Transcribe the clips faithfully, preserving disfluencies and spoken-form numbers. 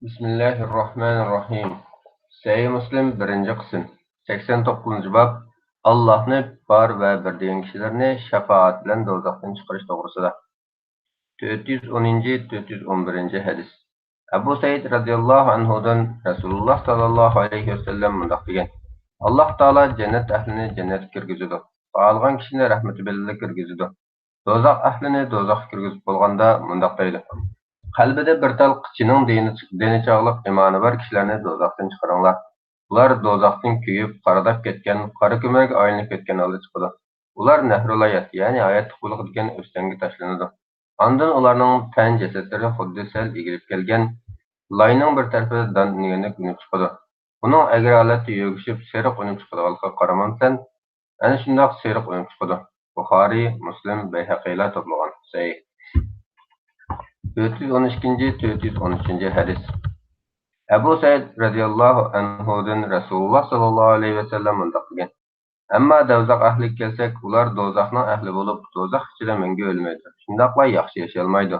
بىسمىللاھىرراھمانىرراھىم. سەھىھ مۇسلىم، بىرىنچى قىسىم، سەكسەن توققۇزىنچى باب. ئاللاھنى بار ۋە بىر دېگەن كىشىلەرنى شاپائەت بىلەن دوزاختىن چىقىرىش توغرىسىدا. تۆت يۈز ئونىنچى، تۆت يۈز ئون بىرىنچى ھەدىس. ئەبۇ سەئىد رەزىياللاھۇ ئەنھۇدىن رەسۇلۇللاھ ساللاللاھۇ ئەلەيھى ۋەسەللەم مۇنداق دېگەن: ئاللاھ تائالا جەننەت ئەھلىنى جەننەتكە كىرگۈزىدۇ، خالىغان كىشىنى رەھمىتى بىلەن كىرگۈزىدۇ. دوزاخ ئەھلىنى دوزاخقا كىرگۈزۈپ بولغاندا مۇنداق دەيدۇ: قەلبىدە بىر تال چىنىڭ دېنى، دېنى چاغلىق ئىمانى بار كىشىلەرنى دوزاختىن چىقىرىڭلار. ئۇلار دوزاختىن كۆيۈپ، قارىداپ كەتكەن، قارا كۆمۈرگە ئايلىنىپ كەتكەن ھالدا چىقىدۇ. ئۇلار نەھرۇل ھايات، يەنى ھاياتلىق بۇلىقى دېگەن ئۆستەڭگە تاشلىنىدۇ. ئاندىن ئۇلارنىڭ تەن جەسەتلىرى خۇددى سەل ئېگىلىپ كەلگەن لاينىڭ بىر تەرىپىدە دان ئۈنگەندەك ئۈنۈپ چىقىدۇ. ئۇنىڭ ئەگرى ھالەتتە يۆگىشىپ، سېرىق ئۈنۈپ چىقىدىغانلىقىغا قارىمامسەن؟ ئەنە شۇنداق سېرىق ئۈنۈپ چىقىدۇ. بۇخارىي، مۇسلىم، بەيھەقىيلار توپلىغان. سەھىھ. تۆت يۈز ئون ئىككىنچى، تۆت يۈز ئون ئۈچىنچى ھەدىس. ئەبۇ سەئىد رەزىياللاھۇ ئەنھۇدىن رەسۇلۇللاھ ساللاللاھۇ ئەلەيھى ۋەسەللەم مۇنداق دېگەن: ئەمما دوزاخ ئەھلىگە كەلسەك، ئۇلار دوزاخنىڭ ئەھلى بولۇپ، دوزاخ ئىچىدە مەڭگۈ ئۆلمەيدۇ، شۇنداقلا ياخشى ياشىيالمايدۇ.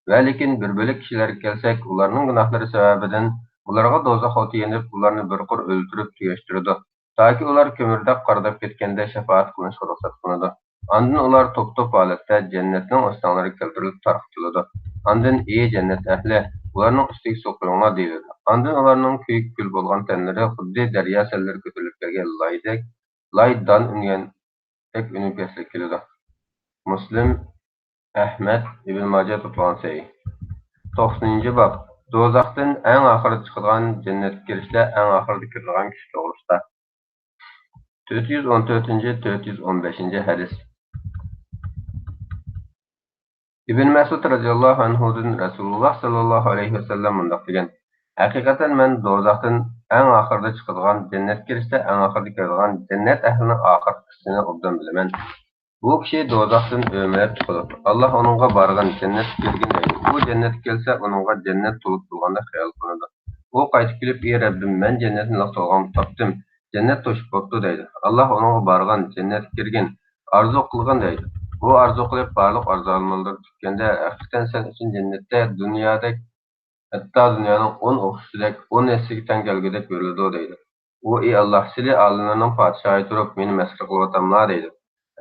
ۋە لېكىن بىر بۆلەك كىشىلەرگە كەلسەك، ئۇلارنىڭ گۇناھلىرى سەۋەبىدىن ئۇلارغا دوزاخ ئوتى يېنىپ، ئۇلارنى بىر قۇر ئۆلتۈرۈپ تۈگەشتۈرىدۇ، تاكى ئۇلار كۆمۈردەك قارىداپ كەتكەندە شاپائەت قىلىنىشقا رۇخسەت قىلىنىدۇ. ئاندىن ئۇلار توپ-توپ ھالەتتە جەننەتنىڭ ئۆستەڭلىرىگە كەلتۈرۈلۈپ تارقىتىلىدۇ. ئاندىن: ئى جەننەت ئەھلى، ئۇلارنىڭ ئۈستىگە سۇ قۇيۇڭلار، دېيىلىدۇ. ئاندىن ئۇلارنىڭ كۆيۈك كۈل بولغان تەنلىرى خۇددى دەريا سەللىرى كۆتۈرۈلۈپ كەلگەن لايدەك، لاي دان ئۈنگەندەك ئۈنۈپ ياسىلىپ كېلىدۇ. مۇسلىم، ئەھمەد، ئىبن ماجە توپلىغان سەھىھ. توقسىنىنچى باب. دوزاختىن ئەڭ ئاخىرىدا چىقىدىغان، جەننەتكە كىرىشتە ئەڭ ئاخىرىدا كىرىدىغان كىشى توغرىسىدا. تۆت يۈز ئون تۆتىنچى، تۆت يۈز ئون بەشىنچى ھەدىس. ئىبن مەسئۇد رەزىياللاھۇ ئەنھۇدىن رەسۇلۇللاھ ساللاللاھۇ ئەلەيھى ۋەسەللەم مۇنداق دېگەن: ھەقىقەتەن مەن دوزاختىن ئەڭ ئاخىرىدا چىقىدىغان، جەننەتكە كىرىشتە ئەڭ ئاخىرىدا كىرىدىغان جەننەت ئەھلىنىڭ ئاخىرقىسىنى ئوبدان بىلىمەن. بۇ كىشى دوزاختىن ئۆمىلەپ چىقىدۇ. ئاللاھ ئۇنىڭغا بارغىن، جەننەتكە كىرگىن دەيدۇ. ئۇ جەننەتكە كەلسە، ئۇنىڭغا جەننەت تولۇپ بولغاندەك خىيال قىلىنىدۇ. ئۇ قايتىپ كېلىپ: ئى رەببىم، مەن جەننەتنى لىق تولغان تاپتىم، جەننەت توشۇپ بوپتۇ دەيدۇ. ئاللاھ ئۇنىڭغا بارغىن، جەننەتكە كىرگىن، ئارزۇ قىلغىن دەيدۇ. ئۇ ئارزۇ قىلىپ، بارلىق ئارزۇ-ئارمانلىرىنى پۈتكەندە، ھەقىقەتەن سەن ئۈچۈن جەننەتتە دۇنيادەك، ھەتتا دۇنيانىڭ ئون ئوقيۇشىدەك، ئون ھەسسىسىگە تەڭ كەلگۈدەك بېرىلىدۇ دەيدۇ. ئۇ: ئى ئاللاھ، سىلى ئالەملەرنىڭ پادىشاھى تۇرۇپ، مېنى مەسخىرە قىلىۋاتاملا؟ دەيدۇ.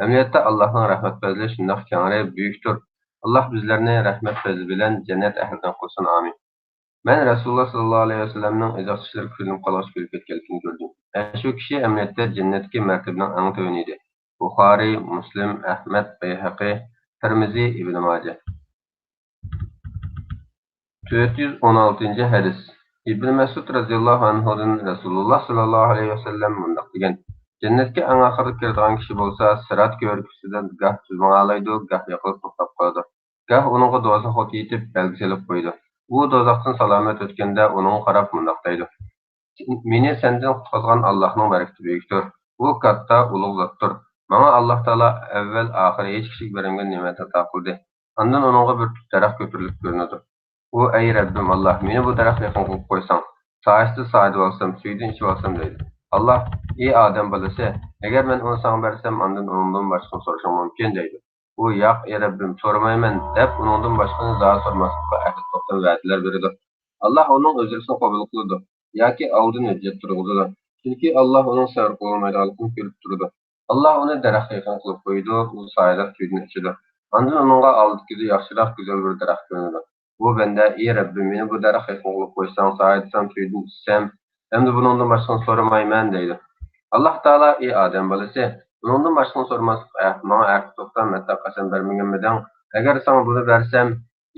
ئەمەلىيەتتە ئاللاھنىڭ رەھمەت پەزلى شۇنداق كەڭرى، بۈيۈكتۇر. ئاللاھ بىزلەرنى رەھمەت پەزلى بىلەن جەننەت ئەھلىدىن قىلسۇن، ئامىن. مەن رەسۇلۇللاھ ساللاللاھۇ ئەلەيھى ۋەسەللەمنىڭ ئېزىق چىشلىرى كۈلۈنۈپ قالغاچ كۈلۈپ كەتكەنلىكىنى كۆردۈم. ئەنە شۇ كىشى ئەمەلىيەتتە جەننەتتىكى مەرتىۋىنىڭ ئەڭ تۆۋىنى ئىدى. بۇخارىي، مۇسلىم، ئەھمەد، بەيھەقى، تىرمىزى، ئىبن ماجە. تۆت يۈز ئون ئالتىنچى ھەدىس. ئىبن مەسئۇد رەزىياللاھۇ ئەنھۇدىن رەسۇلۇللاھ ساللاللاھۇ ئەلەيھى ۋەسەللەم مۇنداق دېگەن: جەننەتكە ئەڭ ئاخىرىدا كىرىدىغان كىشى بولسا، سىرات كۆۋرۈك ئۈستىدە گاھ تېز ماڭالايدۇ، گاھ يىقىلىپ توختاپ قالىدۇ. گاھ ئۇنىڭغا دوزاخ ئوتى يېتىپ، بەلگە سېلىپ قويىدۇ. ئۇ دوزاختىن سالامەت ئۆتكەندە، ئۇنىڭغا قاراپ مۇنداق دەيدۇ: مېنى سەندىن قۇتقۇزغان ئاللاھنىڭ بەرىكىتى بۈيۈكتۇر. ئۇ كاتتا، ئۇلۇغ زاتتۇر. ماڭا ئاللاھ تائالا ئەۋۋەل-ئاخىر ھېچ كىشىگە بەرمىگەن نېمەتنى ئاتا قىلدى. ئاندىن ئۇنىڭغا بىر تۈپ دەرەخ كۆتۈرۈلۈپ كۆرۈنىدۇ. ئۇ: ئەي رەببىم ئاللاھ، مېنى بۇ دەرەخكە يېقىن قىلىپ قويساڭ، سايىسىدا سايىدىۋالسام، سۈيىدىن ئىچىۋالسام دەيدۇ. ئاللاھ: ئى ئادەم بالىسى، ئەگەر مەن ئۇنى ساڭا بەرسەم، ئاندىن ئۇنىڭدىن باشقىنى سورىشىڭ مۇمكىن دەيدۇ. ئۇ: ياق، ئى رەببىم، سورىمايمەن دەپ، ئۇنىڭدىن باشقىنى زادى سورىماسلىققا ئەھدى توختام ۋەدىلەر بېرىدۇ. ئاللاھ ئۇنىڭ ئۆزرىسىنى قوبۇل قىلىدۇ ياكى ئالدىن ھۆججەت تۇرغۇزىدۇ. چۈنكى ئاللاھ ئۇنىڭ سەۋر قىلالمايدىغانلىقىنى كۆرۈپ تۇرىدۇ. ئاللاھ ئۇنى دەرەخكە يېقىن قىلىپ قويىدۇ، ئۇ سايىداپ سۈيىدىن ئىچىدۇ. ئاندىن ئۇنىڭغا ئالدىدىكىدىن ياخشىراق، گۈزەل بىر دەرەخ كۆرۈنىدۇ. بۇ بەندە: ئى رەببىم، مېنى بۇ دەرەخكە يېقىن قىلىپ قويساڭ، سايىدىسام، سۈيىدىن ئىچسەم، ئەمدى بۇنىڭدىن باشقىنى سورىمايمەن دەيدۇ. ئاللاھ تائالا: ئى ئادەم بالىسى، بۇنىڭدىن باشقىنى سورىماسلىققا ماڭا ئەھدى توختام، ھەتتا قەسەم بەرمىگەنمىدىڭ؟ ئەگەر ساڭا بۇنى بەرسەم،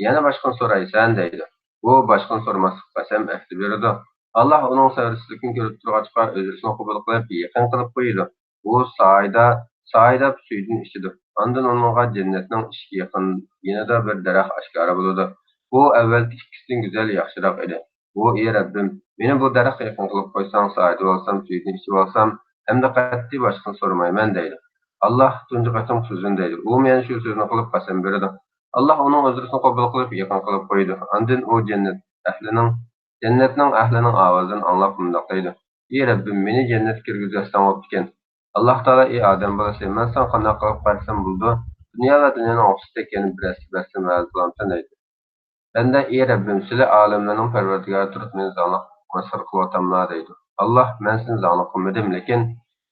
يەنە باشقىنى سورايسەن دەيدۇ. ئۇ باشقىنى سورىماسلىققا قەسەم، ئەھدى بېرىدۇ. ئاللاھ ئۇنىڭ سەۋرسىزلىكىنى كۆرۈپ تۇرغاچقا، ئۆزرىسىنى قوبۇل قىلىپ، يېقىن قىلىپ قويىدۇ. ئۇ سايىدا، سايىداپ سۈيىدىن ئىچىدۇ. ئاندىن ئۇنىڭغا جەننەتنىڭ ئىشىكى يېقىن، يېنىدا بىر دەرەخ ئاشكارا بولىدۇ. ئۇ ئەۋۋەلكى ئىككىسىدىن گۈزەل، ياخشىراق ئىدى. ئۇ: ئى رەببىم، مېنى بۇ دەرەخكە يېقىن قىلىپ قويساڭ، سايىدىۋالسام، سۈيىدىن ئىچىۋالسام، ئەمدى قەتئىي باشقىنى سورىمايمەن دەيدۇ. ئاللاھ تۇنجى قېتىم سۆزىنى دەيدۇ. ئۇمۇ يەنە شۇ سۆزنى قىلىپ قەسەم بېرىدۇ. ئاللاھ ئۇنىڭ ئۆزرىسىنى قوبۇل قىلىپ، يېقىن قىلىپ قويىدۇ. ئاندىن ئۇ جەننەت ئەھلىنىڭ، جەننەتنىڭ ئەھلىنىڭ ئاۋازىنى ئاڭلاپ مۇنداق دەيدۇ: ئى رەببىم، مېنى جەننەتكە كىرگۈزۈۋەتسەڭ بوپتىكەن. ئاللاھ تائالا: ئى ئادەم بالىسى، مەن ساڭا قانداق قىلىپ بەرسەم بولىدۇ؟ دۇنيا ۋە دۇنيانىڭ ئوخشىشىدەك يەنە بىر ھەسسە بەرسەم رازى بولامسەن؟ دەيدۇ. بەندە، ئى رەببىم، سىلى ئالەملەرنىڭ پەرۋەردىگارى تۇرۇپ مېنى زاڭلىق مەسخىرە قىلىۋاتاملا دەيدۇ. ئاللا، مەن سېنى زاڭلىق قىلمىدىم، لېكىن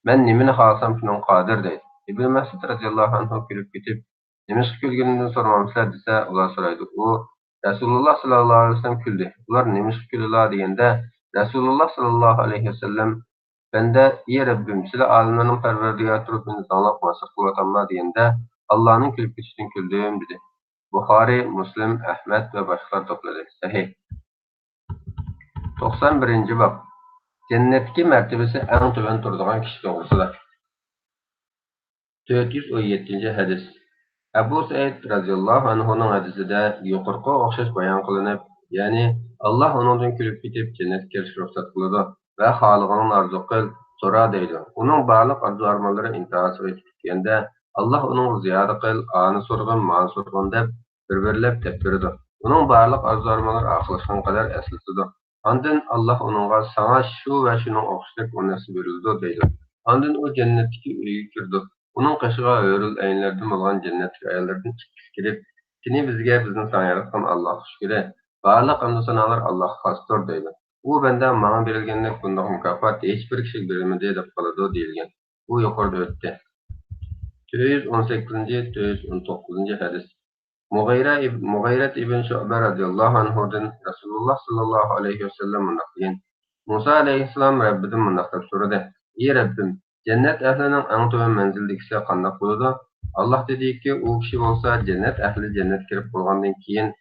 مەن نېمىنى خالىسام شۇنىڭغا قادىر دەيدۇ. ئىبن مەسئۇد رەزىياللاھۇ ئەنھۇ كۈلۈپ كېتىپ، نېمىشقا كۈلگىنىمدىن سورىمامسىلەر دېسە، ئۇلار سورايدۇ. ئۇ، رەسۇلۇللا ساللاللاھۇ ئەلەيھى ۋەسەللەم كۈلدى. ئۇلار نېمىشقا كۈلىلا دېگەندە، رەسۇلۇللا ساللاللاھۇ ئەلەيھى ۋەسەللەم بەندە، ئى رەببىم، سىلى ئالەملەرنىڭ پەرۋەردىگارى تۇرۇپ مېنى زاڭلاپ مەسخىرە قىلىۋاتاملا دېگەندە، ئاللانىڭ كۈلۈپ كېتىشىدىن كۈلدۈم دېدى. بۇخارىي، مۇسلىم، ئەھمەد ۋە باشقىلار توپلىدى. سەھىھ. توقسان بىرىنچى باب. جەننەتتىكى مەرتىۋىسى ئەڭ تۆۋەن تۇرىدىغان كىشى توغرىسىدا. تۆت يۈز ئون يەتتىنچى ھەدىس. ئەبۇ سەئىد رەزىياللاھۇ ئەنھۇنىڭ ھەدىسىدە يۇقىرىقىغا ئوخشاش بايان قىلىنىپ، يەنى، ئاللا ئۇنىڭدىن كۈلۈپ كېتىپ، جەننەتكە كىرىشكە رۇخسەت قىلىدۇ ۋە خالىغىنىڭنى ئارزۇ قىل، سورا دەيدۇ. ئۇنىڭ بارلىق ئارزۇ-ئارمانلىرى ئىنتىھاسىغا يېتىپ كەتكەندە، ئاللا ئۇنىڭغا زىيادە قىل، ئانى سورىغىن، مانى سورىغىن دەپ، بىر-بىرلەپ دەپ بېرىدۇ. ئۇنىڭ بارلىق ئارزۇ-ئارمانلىرى ئاخىرلاشقان قەدەر ئەسلىتىدۇ. ئاندىن ئاللا ئۇنىڭغا، ساڭا شۇ ۋە شۇنىڭ ئوخشىشىدەك ئون ھەسسە بېرىلىدۇ دەيدۇ. ئاندىن ئۇ جەننەتتىكى ئۆيگە كىرىدۇ. ئۇنىڭ قېشىغا ھۆرۈل ئەينلەردىن بولغان جەننەتتىكى ئاياللاردىن ئىككىسى كىرىپ، سېنى بىزگە بىزنى ساڭا ياراتقان ئاللاغا شۈكرى، بارلىق ھەمدۇ سانالار ئاللاغا خاستۇر دەيدۇ. ئۇ بەندە ماڭا بېرىلگەندەك بۇنداق مۇكاپات ھېچبىر كىشىگە بېرىلمىدى دەپ قالىدۇ دېيىلگەن. بۇ يۇقىرىدا ئۆتتى. تۆت يۈز ئون سەككىزىنچى، تۆت يۈز ئون توققۇزىنچى ھەدىس. مۇغىرە ئىب-، مۇغىرەت ئىبن شۇئبە رەزىياللاھۇ ئەنھۇدىن رەسۇلۇللا ساللاللاھۇ ئەلەيھى ۋەسەللەم مۇنداق دېگەن. مۇسا ئەلەيھىسسالام رەببىدىن مۇنداق دەپ سورىدى: ئى رەببىم، جەننەت ئەھلىنىڭ ئەڭ تۆۋەن مەنزىلدىكىسى قانداق بولىدۇ؟ ئاللا دېدىكى، ئۇ كىشى بولسا جەننەت ئەھلى جەننەتكە كىرىپ بولغاندىن كېيىن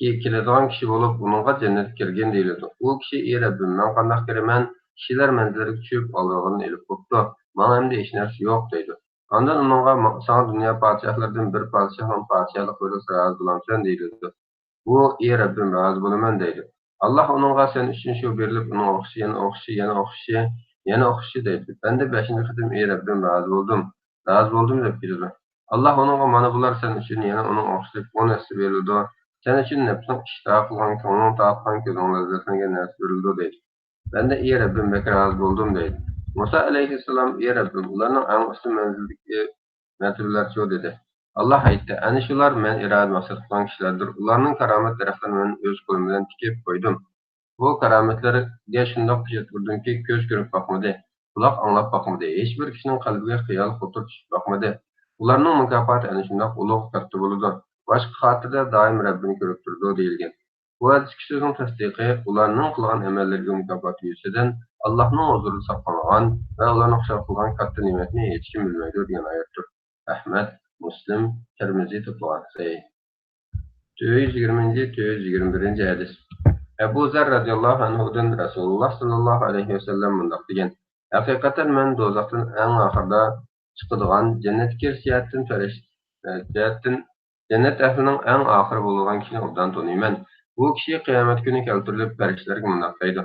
كېلىدىغان كىشى بولۇپ، ئۇنىڭغا جەننەتكە كىرگىن دېيىلىدۇ. ئۇ كىشى، ئى رەببىم، مەن قانداق كىرىمەن؟ كىشىلەر مەنزىللىرىگە چۈشۈپ، ئالدىغىنىنى ئېلىپ بوپتۇ. ماڭا ئەمدى ھېچ نەرسە يوق دەيدۇ. ئاندىن ئۇنىڭغا، ما-، ساڭا دۇنيا پادىشاھلىرىدىن بىر پادىشاھنىڭ پادىشاھلىقى بېرىلسە رازى بولامسەن دېيىلىدۇ. ئۇ، ئى رەببىم، رازى بولىمەن دەيدۇ. ئاللا ئۇنىڭغا، سەن ئۈچۈن شۇ بېرىلىپ، ئۇنىڭ ئوخشىشى، يەنە ئوخشىشى، يەنە ئوخشىشى، يەنە ئوخشىشى دەيدۇ. بەندە بەشىنچى قېتىم، ئى رەببىم، رازى بولدۇم، رازى بولدۇم دەپ كېتىدۇ. ئاللا ئۇنىڭغا، مانا بۇلار سەن ئۈچۈن يەنە ئۇنىڭ ئوخشىشىدەك ئون ھەسسە بېرىلىدۇ. سەن ئۈچۈن نەپسىڭ ئىشتىھا قىلغان، كۆڭلۈڭ تارتقان، كۆزۈڭ لەززەتلەنگەن نەرسە بېرىلىدۇ دەيدۇ. بەندە، ئى رەببىم، بەك رازى بولدۇم دەيدۇ. مۇسا ئەلەيھىسسالام، ئى رەببىم، ئۇلارنىڭ ئەڭ ئۈستۈن مەنزىلدىكى مەرتىۋىلەرچۇ دېدى. ئاللا ئېيتتى، ئەنە شۇلار مەن ئىرادە مەقسەت قىلغان كىشىلەردۇر. ئۇلارنىڭ كارامەت دەرەخلىرىنى مەن ئۆز قولۇم بىلەن تىكىپ قويدۇم. بۇ كارامەتلەرگە شۇنداق پېشەت ئۇردۇمكى، كۆز كۆرۈپ باقمىدى، قۇلاق ئاڭلاپ باقمىدى، ھېچبىر كىشىنىڭ قەلبىگە خىيال خۇتۇر چۈشۈپ باقمىدى. ئۇلارنىڭ مۇكاپاتى ئەنە شۇنداق ئۇلۇغ، كاتتا بولىدۇ. باشقا خاتىرىدە دائىم رەببىنى كۆرۈپ تۇرىدۇ دېيىلگەن. بۇ ھەدىستىكى سۆزنىڭ تەستىقى، ئۇلارنىڭ قىلغان ئەمەللىرىگە مۇكاپات يۈزىسىدىن ئاللاھنىڭ ھۇزۇرىدا ساقلانغان ۋە ئۇلارنى خۇشال قىلغان كاتتا نېمەتنى ھېچكىم بىلمەيدۇ دېگەن ئايەتتۇر. ئەھمەد، مۇسلىم، تىرمىزى توپلىغان. سەھىھ. تۆت يۈز يىگىرمىنچى، تۆت يۈز يىگىرمە بىرىنچى ھەدىس. ئەبۇ زەر رەزىياللاھۇ ئەنھۇدىن رەسۇلۇللا ساللاللاھۇ ئەلەيھى ۋەسەللەم مۇنداق دېگەن: ھەقىقەتەن مەن دوزاختىن ئەڭ ئاخىرىدا چىقىدىغان، جەننەتكە كىرىش جەھەتتىن پەرىش-، جەھەتتىن جەننەت ئەھلىنىڭ ئەڭ ئاخىرى بولىدىغان كىشىنى ئوبدان تونۇيمەن. بۇ كىشى قىيامەت كۈنى كەلتۈرۈلۈپ، پەرىشتىلەرگە مۇنداق دەيدۇ: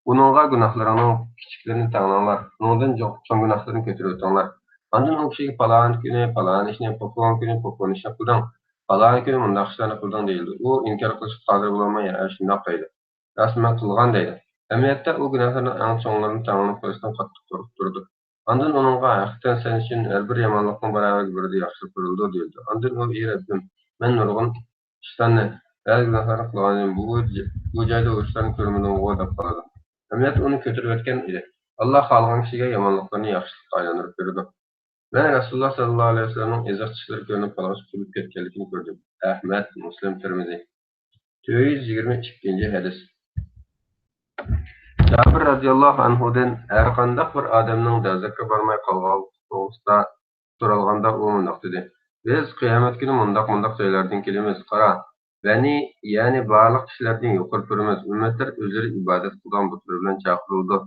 ئۇنىڭغا گۇناھلىرىڭنىڭ كىچىكلىرىنى تەڭلەڭلار، ئۇنىڭدىن چوڭ، چوڭ گۇناھلىرىنى كۆتۈرۈۋېتىڭلار. ئاندىن ئۇ كىشىگە، پالان كۈنى پالان ئىشنى، پوپۇلان كۈنى پوپۇلان ئىشنى قىلدىڭ، پالان كۈنى مۇنداق ئىشلارنى قىلدىڭ دېيىلىدۇ. ئۇ ئىنكار قىلىشقا قادىر بولالماي، ھە، شۇنداق دەيدۇ. راست، مەن قىلغان دەيدۇ. ئەمەلىيەتتە ئۇ گۇناھلىرىنىڭ ئەڭ چوڭلىرىنى تەڭلىنىپ قېلىشتىن قاتتىق قورقۇپ تۇرىدۇ. ئاندىن ئۇنىڭغا، ھەقىقەتەن سەن ئۈچۈن ھەر بىر يامانلىقنىڭ باراۋىرىگە بىردە ياخشىلىق بېرىلىدۇ دېيىلىدۇ. ئاندىن ئۇ، ئى رەببىم، مەن نۇرغۇن ئىشلارنى، بەزى گۇناھلارنى قىلغانىدىم، بۇ، بۇ جايدا ئۇ ئىشلارنى كۆرمىدىمغۇ دەپ قالىدۇ. ئەمەلىيەتتە ئۇنى كۆتۈرۈۋەتكەن ئىدى. ئاللا خالىغان كىشىگە يامانلىقلىرىنى ياخشىلىققا ئايلاندۇرۇپ بېرىدۇ. مەن رەسۇلۇللا سەللەللاھۇ ئەلەيھى ۋەسەللەمنىڭ ئېزىق چىشلىرى كۆرۈنۈپ قالغاچ قۇتۇلۇپ كەتكەنلىكىنى كۆردۈم. ئەھمەد، مۇسلىم، تىرمىزى. تۆت يۈز يىگىرمە ئىككىنچى ھەدىس. جابىر رەزىياللاھۇ ئەنھۇدىن ھەرقانداق بىر ئادەمنىڭ دوزاخقا بارماي قالغانلىقى توغرىسىدا سورالغاندا ئۇ مۇنداق دېدى: بىز قىيامەت كۈنى مۇنداق، مۇنداق جايلاردىن كېلىمىز. قارا، بەنى، يەنى بارلىق كىشىلەردىن يۇقىرى تۇرىمىز. ئۈممەتلەر ئۆزلىرى ئىبادەت قىلىدىغان بۇتلىرى بىلەن چاقىرىلىدۇ.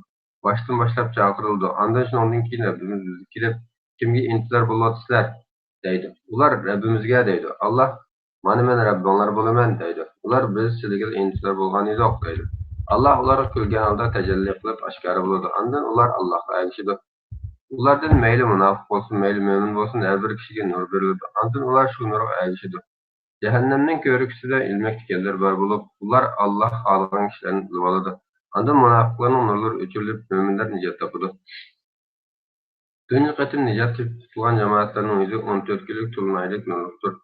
باشتىن باشلاپ چاقىرىلىدۇ. ئاندىن شۇنىڭدىن كېيىن رەببىمىز بىزگە كېلىپ، كىمگە ئىنتىزار بولۇۋاتىسىلەر؟ دەيدۇ. ئۇلار، رەببىمىزگە دەيدۇ. ئاللا، مانا مەن رەببىڭلار بولىمەن دەيدۇ. ئۇلار، بىز سىلىگىلا ئىنتىزار بولغان ئىدۇق دەيدۇ. ئاللا ئۇلارغا كۈلگەن ھالدا تەجەللى قىلىپ ئاشكارا بولىدۇ. ئاندىن ئۇلار ئاللاغا ئەگىشىدۇ. ئۇلاردىن مەيلى مۇناپىق بولسۇن، مەيلى مۆمىن بولسۇن، ھەر بىر كىشىگە نۇر بېرىلىدۇ. ئاندىن ئۇلار شۇ نۇرغا ئەگىشىدۇ. جەھەننەمنىڭ كۆۋرۈكىسىدە ئىلمەك تىكەنلەر بار بولۇپ، ئۇلار ئاللا خالىغان كىشىلەرنى ئىلىۋالىدۇ. ئاندىن مۇناپىقلارنىڭ نۇرلىرى ئۆچۈرۈلۈپ، مۆمىنلەر نىجات تاپىدۇ. تۇنجى قېتىم نىجات تېپىپ قۇتۇلغان جامائەتلەرنىڭ يۈزى ئون تۆت كۈنلۈك تولۇنايدەك نۇرلۇقتۇر.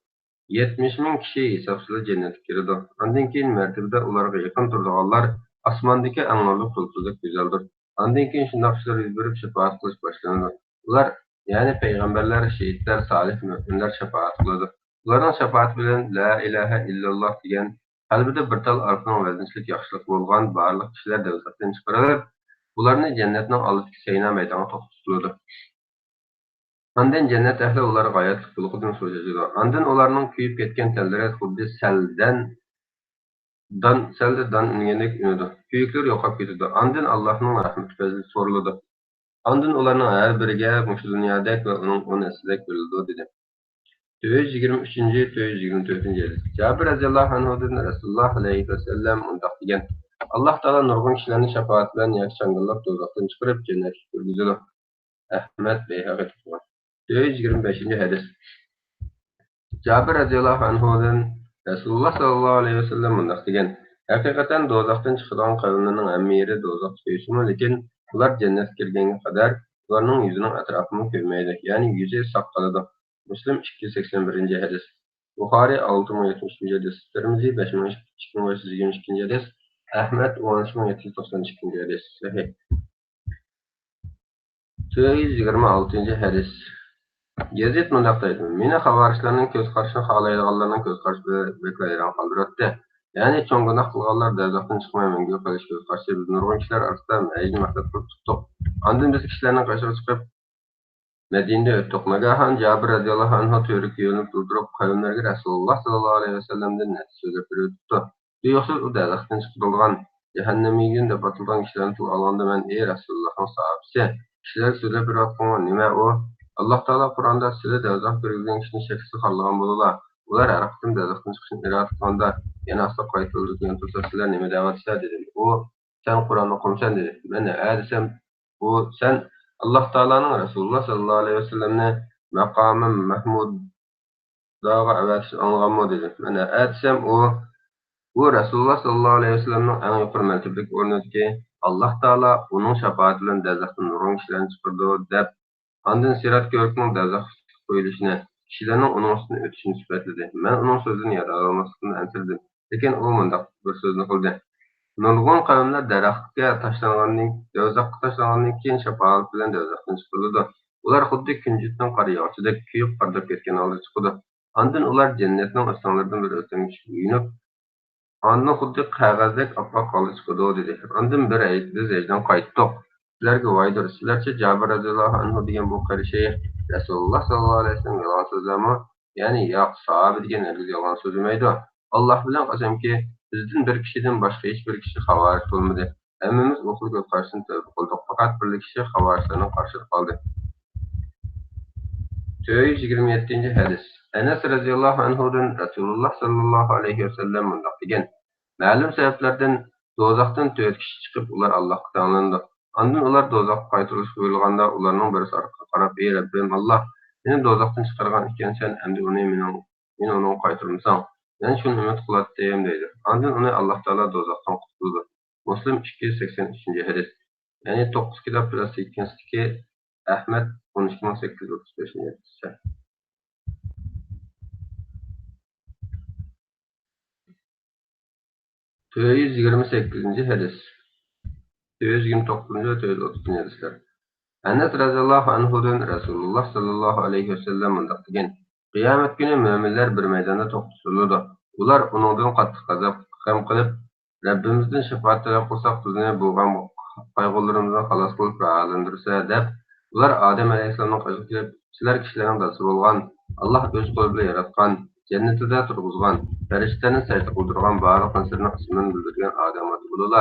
يەتمىش مىڭ كىشى ھېسابسىزلا جەننەتكە كىرىدۇ. ئاندىن كېيىن مەرتىۋىدە ئۇلارغا يېقىن تۇرىدىغانلار ئاسماندىكى ئەڭ نۇرلۇق يۇلتۇزدەك گۈزەلدۇر. ئاندىن كېيىن شۇنداق ئىشلار يۈز بېرىپ، شاپائەت قىلىش باشلىنىدۇ. ئۇلار، يەنى پەيغەمبەرلەر، شېھىتلەر، سالىھ مۆمىنلەر شاپائەت قىلىدۇ. ئۇلارنىڭ شاپائىتى بىلەن لا ئىلاھە ئىللاللاھ دېگەن قەلبىدە بىر تال ئارپىنىڭ ۋەزنىچىلىك ياخشىلىقى بولغان بارلىق كىشىلەر دوزاختىن چىقىرىلىپ، ئۇلارنى جەننەتنىڭ ئالدىدىكى سەينا مەيدانغا توختىتىلىدۇ. ئاندىن جەننەت ئەھلى ئۇلارغا غايەتلىك بۇلىقىدىن سۇ چاچىدۇ. ئاندىن ئۇلارنىڭ كۆيۈپ كەتكەن تەنلىرى خۇددى سەلدەن دان، سەلدە دان ئۈنگەندەك ئۈنىدۇ. كۆيۈكلىرى يوقاپ كېتىدۇ. ئاندىن ئاللاھنىڭ رەھمىتى پەزلى سورىلىدۇ. ئاندىن ئۇلارنىڭ ھەر بىرىگە مۇشۇ دۇنيادەك ۋە ئۇنىڭ ئون ھەسسىدەك بېرىلىدۇ، دېدى. تۆت يۈز يىگىرمە ئۈچىنچى، تۆت يۈز يىگىرمە تۆتىنچى ھەدىس. جابىر رەزىياللاھۇ ئەنھۇدىن رەسۇلۇللاھ ئەلەيھىسسالام مۇنداق دېگەن: ئاللاھ تائالا نۇرغۇن كىشىلەرنى شاپائەت بىلەن ياكى چاڭگىللاپ دوزاختىن چىقىرىپ جەننەتكە كىرگۈزىدۇ. ئەھمەد، بەيھەقى تۇتقان. تۆت يۈز يىگىرمە بەشىنچى ھەدىس. جابىر رەزىياللاھۇ ئەنھۇدىن رەسۇلۇللاھ سەللەللاھۇ ئەلەيھى ۋەسەللەم مۇنداق دېگەن: ھەقىقەتەن دوزاختىن چىقىدىغان قەۋملەرنىڭ ھەممە يېرى دوزاخقا كۆيسىمۇ، لېكىن ئۇلار جەننەتكە كىرگەنگە قەدەر ئۇلارنىڭ يۈزىنىڭ ئەتراپىمۇ كۆيمەيدۇ، يەنى يۈزى ساق قالىدۇ. مۇسلىم ئىككى يۈز سەكسەن بىرىنچى ھەدىس. بۇخارىي ئالتە مىڭ يەتمىش ئۈچىنچى ھەدىس، تىرمىزى بەش مىڭ ئىككى يۈز يىگىرمە ئىككىنچى ھەدىس، ئەھمەد ئون ئۈچ مىڭ يەتتە يۈز توقسان ئىككىنچى ھەدىس، سەھىھ. تۆت يۈز يىگىرمە ئالتىنچى ھەدىس. يەزىد مۇنداق دەيدۇ: مېنى خاۋارىجلارنىڭ كۆز قارىشىنى خالايدىغانلارنىڭ كۆز قارىشى بەكلا ھەيران قالدۇراتتى. يەنى چوڭ گۇناھ قىلغانلار دوزاختىن چىقماي مەڭگۈ قېلىش كۆز قارىشى. بىز نۇرغۇن كىشىلەر ئارىسىدا مەيىزنى مەقسەت قىلىپ تۇتتۇق. ئاندىن بىز كىشىلەرنىڭ قېشىغا چىقىپ، مەدىنىدە ئۆتتۇق. ناگاھان جابىر رەزىياللاھۇ ئەنھۇ تۆرىگە يۆلىنىپ تۇردۇرۇپ، قەۋملەرگە رەسۇلۇللاھ سەللەللاھۇ ئەلەيھى ۋەسەللەمدىن نەرسە سۆزلەپ بېرىۋېتىپتۇ. تۇيۇقسىز ئۇ دوزاختىن چىقىرىلغان، جەھەننەم يېگىنى دەپ ئاتىلىدىغان كىشىلەرنى تىلغا ئالغاندا، مەن: ئى رەسۇلۇللاھنىڭ ساھابىسى، كىشىلەرگە سۆزلەپ بېرىۋاتقىنىڭ نېمە ئۇ؟ ئاللاھ تائالا قۇرئاندا سىلى دوزاخقا كىرگۈزگەن كىشىنى شەكسىز خارلىغان بولىلا، ئۇلار ھەر قېتىم دوزاختىن چىقىشنى ئىرادە قىلغاندا، يەنە ئاستا قايتۇرۇلىدىكەن تۇرسا، سىلەر نېمە دەۋاتىسىلەر؟ دېدىم. ئۇ: سەن قۇرئان ئوقۇمسەن؟ دېدى. مەن ھە دېسەم، ئۇ: سەن ئاللاھ تائالانىڭ رەسۇلۇللاھ سەللەللاھۇ ئەلەيھى ۋەسەللەمنى مەقامى مەھمۇداغا ئەۋەتىشىنى ئاڭلىغانمۇ؟ دېدى. مەن ھە دېسەم، ئۇ: بۇ رەسۇلۇللاھ سەللەللاھۇ ئەلەيھى ۋەسەللەمنىڭ ئەڭ يۇقىرى مەرتىبىلىك ئورنىدىكى، ئاللاھ تائالا ئۇنىڭ شاپائىتى بىلەن دوزاختىن نۇرغۇن كىشىلەرنى چىقىرىدۇ، دەپ، ئاندىن سىرات كۆۋرۈكىنىڭ دوزاخقا قويۇلۇشىنى، كىشىلەرنىڭ ئۇنىڭ ئۈستىدىن ئۆتۈشىنى سۈپەتلىدى. مەن ئۇنىڭ سۆزىدىن يادالالماسلىقتىن ئەنسىرىدىم. لېكىن ئۇ مۇنداق بىر سۆزنى قىلدى: نۇرغۇن قەۋملەر دەرەخكە تاشلانغاندىن، دوزاخقا تاشلانغاندىن كېيىن شاپائەت بىلەن دوزاختىن چىقىرىلىدۇ. ئۇلار خۇددى كۈنجۈتنىڭ قارا ياغىچىدەك كۆيۈپ، قارىداپ كەتكەن ھالدا چىقىدۇ. ئاندىن ئۇلار جەننەتنىڭ ئۆستەڭلىرىدىن بىر ئۆستەڭگە چۈشۈپ يۇيۇنۇپ، ئاندىن خۇددى قەغەزدەك ئاپئاق ھالدا چىقىدۇ، دېدى. ئاندىن بىر ھەي-، بىز ھەيدىن قايتتۇق. سىلەرگە ۋايدۇر! سىلەرچە جابىر رەزىياللاھۇ ئەنھۇ دېگەن بۇ قېرى شەيخ رەسۇلۇللاھ سەللەللاھۇ ئەلەيھى ۋەسەللەم يالغان سۆزلەرمۇ؟ يەنى ياق، ساھابە دېگەن ھەرگىز يالغان سۆزلىمەيدۇ. ئاللاھ بىلەن قەسەمكى، بىزدىن بىر كىشىدىن باشقا ھېچبىر كىشى خاۋارىج بولمىدى. ھەممىمىز ئۇ خىل كۆز قاراشتىن تەۋبە قىلدۇق، پەقەت بىرلا كىشى خاۋارىجلارنىڭ قارشىدا قالدى. تۆت يۈز يىگىرمە يەتتىنچى ھەدىس. ئەنەس رەزىياللاھۇ ئەنھۇدىن رەسۇلۇللاھ سەللەللاھۇ ئەلەيھى ۋەسەللەم مۇنداق دېگەن: مەلۇم سەۋەبلەردىن دوزاختىن تۆت كىشى چىقىپ، ئۇلار ئاللاھقا تەڭلىنىدۇ. ئاندىن ئۇلار دوزاخقا قايتۇرۇلۇشقا بۇيرۇلغاندا، ئۇلارنىڭ بىرسى ئارقىغا قاراپ: ئى رەببىم ئاللاھ، مېنى دوزاختىن چىقارغان ئىكەنسەن، ئەمدى ئۇنى مېنىڭ، مېنى ئۇنىڭغا قايتۇرمىساڭ، مەن شۇنى ئۈمىد قىلاتتىم، دەيدۇ. ئاندىن ئۇنى ئاللاھ تائالا دوزاختىن قۇتقۇزىدۇ. مۇسلىم ئىككى يۈز سەكسەن ئۈچىنچى ھەدىس. يەنى توققۇز كىتاب پىلان سېككىزىنچىسى، ئەھمەد، ئون ئىككى مىڭ سەككىز يۈز ئوتتۇز بەشىنچى ھەدىس. تۆت يۈز يىگىرمە سەككىزىنچى ھەدىس. تۆت يۈز يىگىرمە توققۇزىنچى ۋە تۆت يۈز ئوتتۇزىنچى ھەدىسلەر. ئەنەس رەزىياللاھۇ ئەنھۇدىن رەسۇلۇللاھ سەللەللاھۇ ئەلەيھى ۋەسەللەم مۇنداق دېگەن: قىيامەت كۈنى مۆمىنلەر بىر مەيداندا توختىتىلىدۇ. ئۇلار ئۇنىڭدىن قاتتىق غەزەپ، غەم قىلىپ، رەببىمىزدىن شاپائەت تەلەپ قىلساق، بىزنى بۇ غەم قايغۇلىرىمىزدىن خالاس قىلىپ راھەتلەندۈرسە، دەپ، ئۇلار ئادەم ئەلەيھىسسالامنىڭ قېشىغا كېلىپ، سىلەر كىشىلەرنىڭ دادىسى بولغان، ئاللاھ ئۆز قولى بىلەن ياراتقان، جەننىتىدە تۇرغۇزغان، پەرىشتىلەرنى سەجدە قىلدۇرغان، بارلىق نەرسىلەرنىڭ ئىسمىنى بىلدۈرگەن ئادەم ئاتا بولىلا،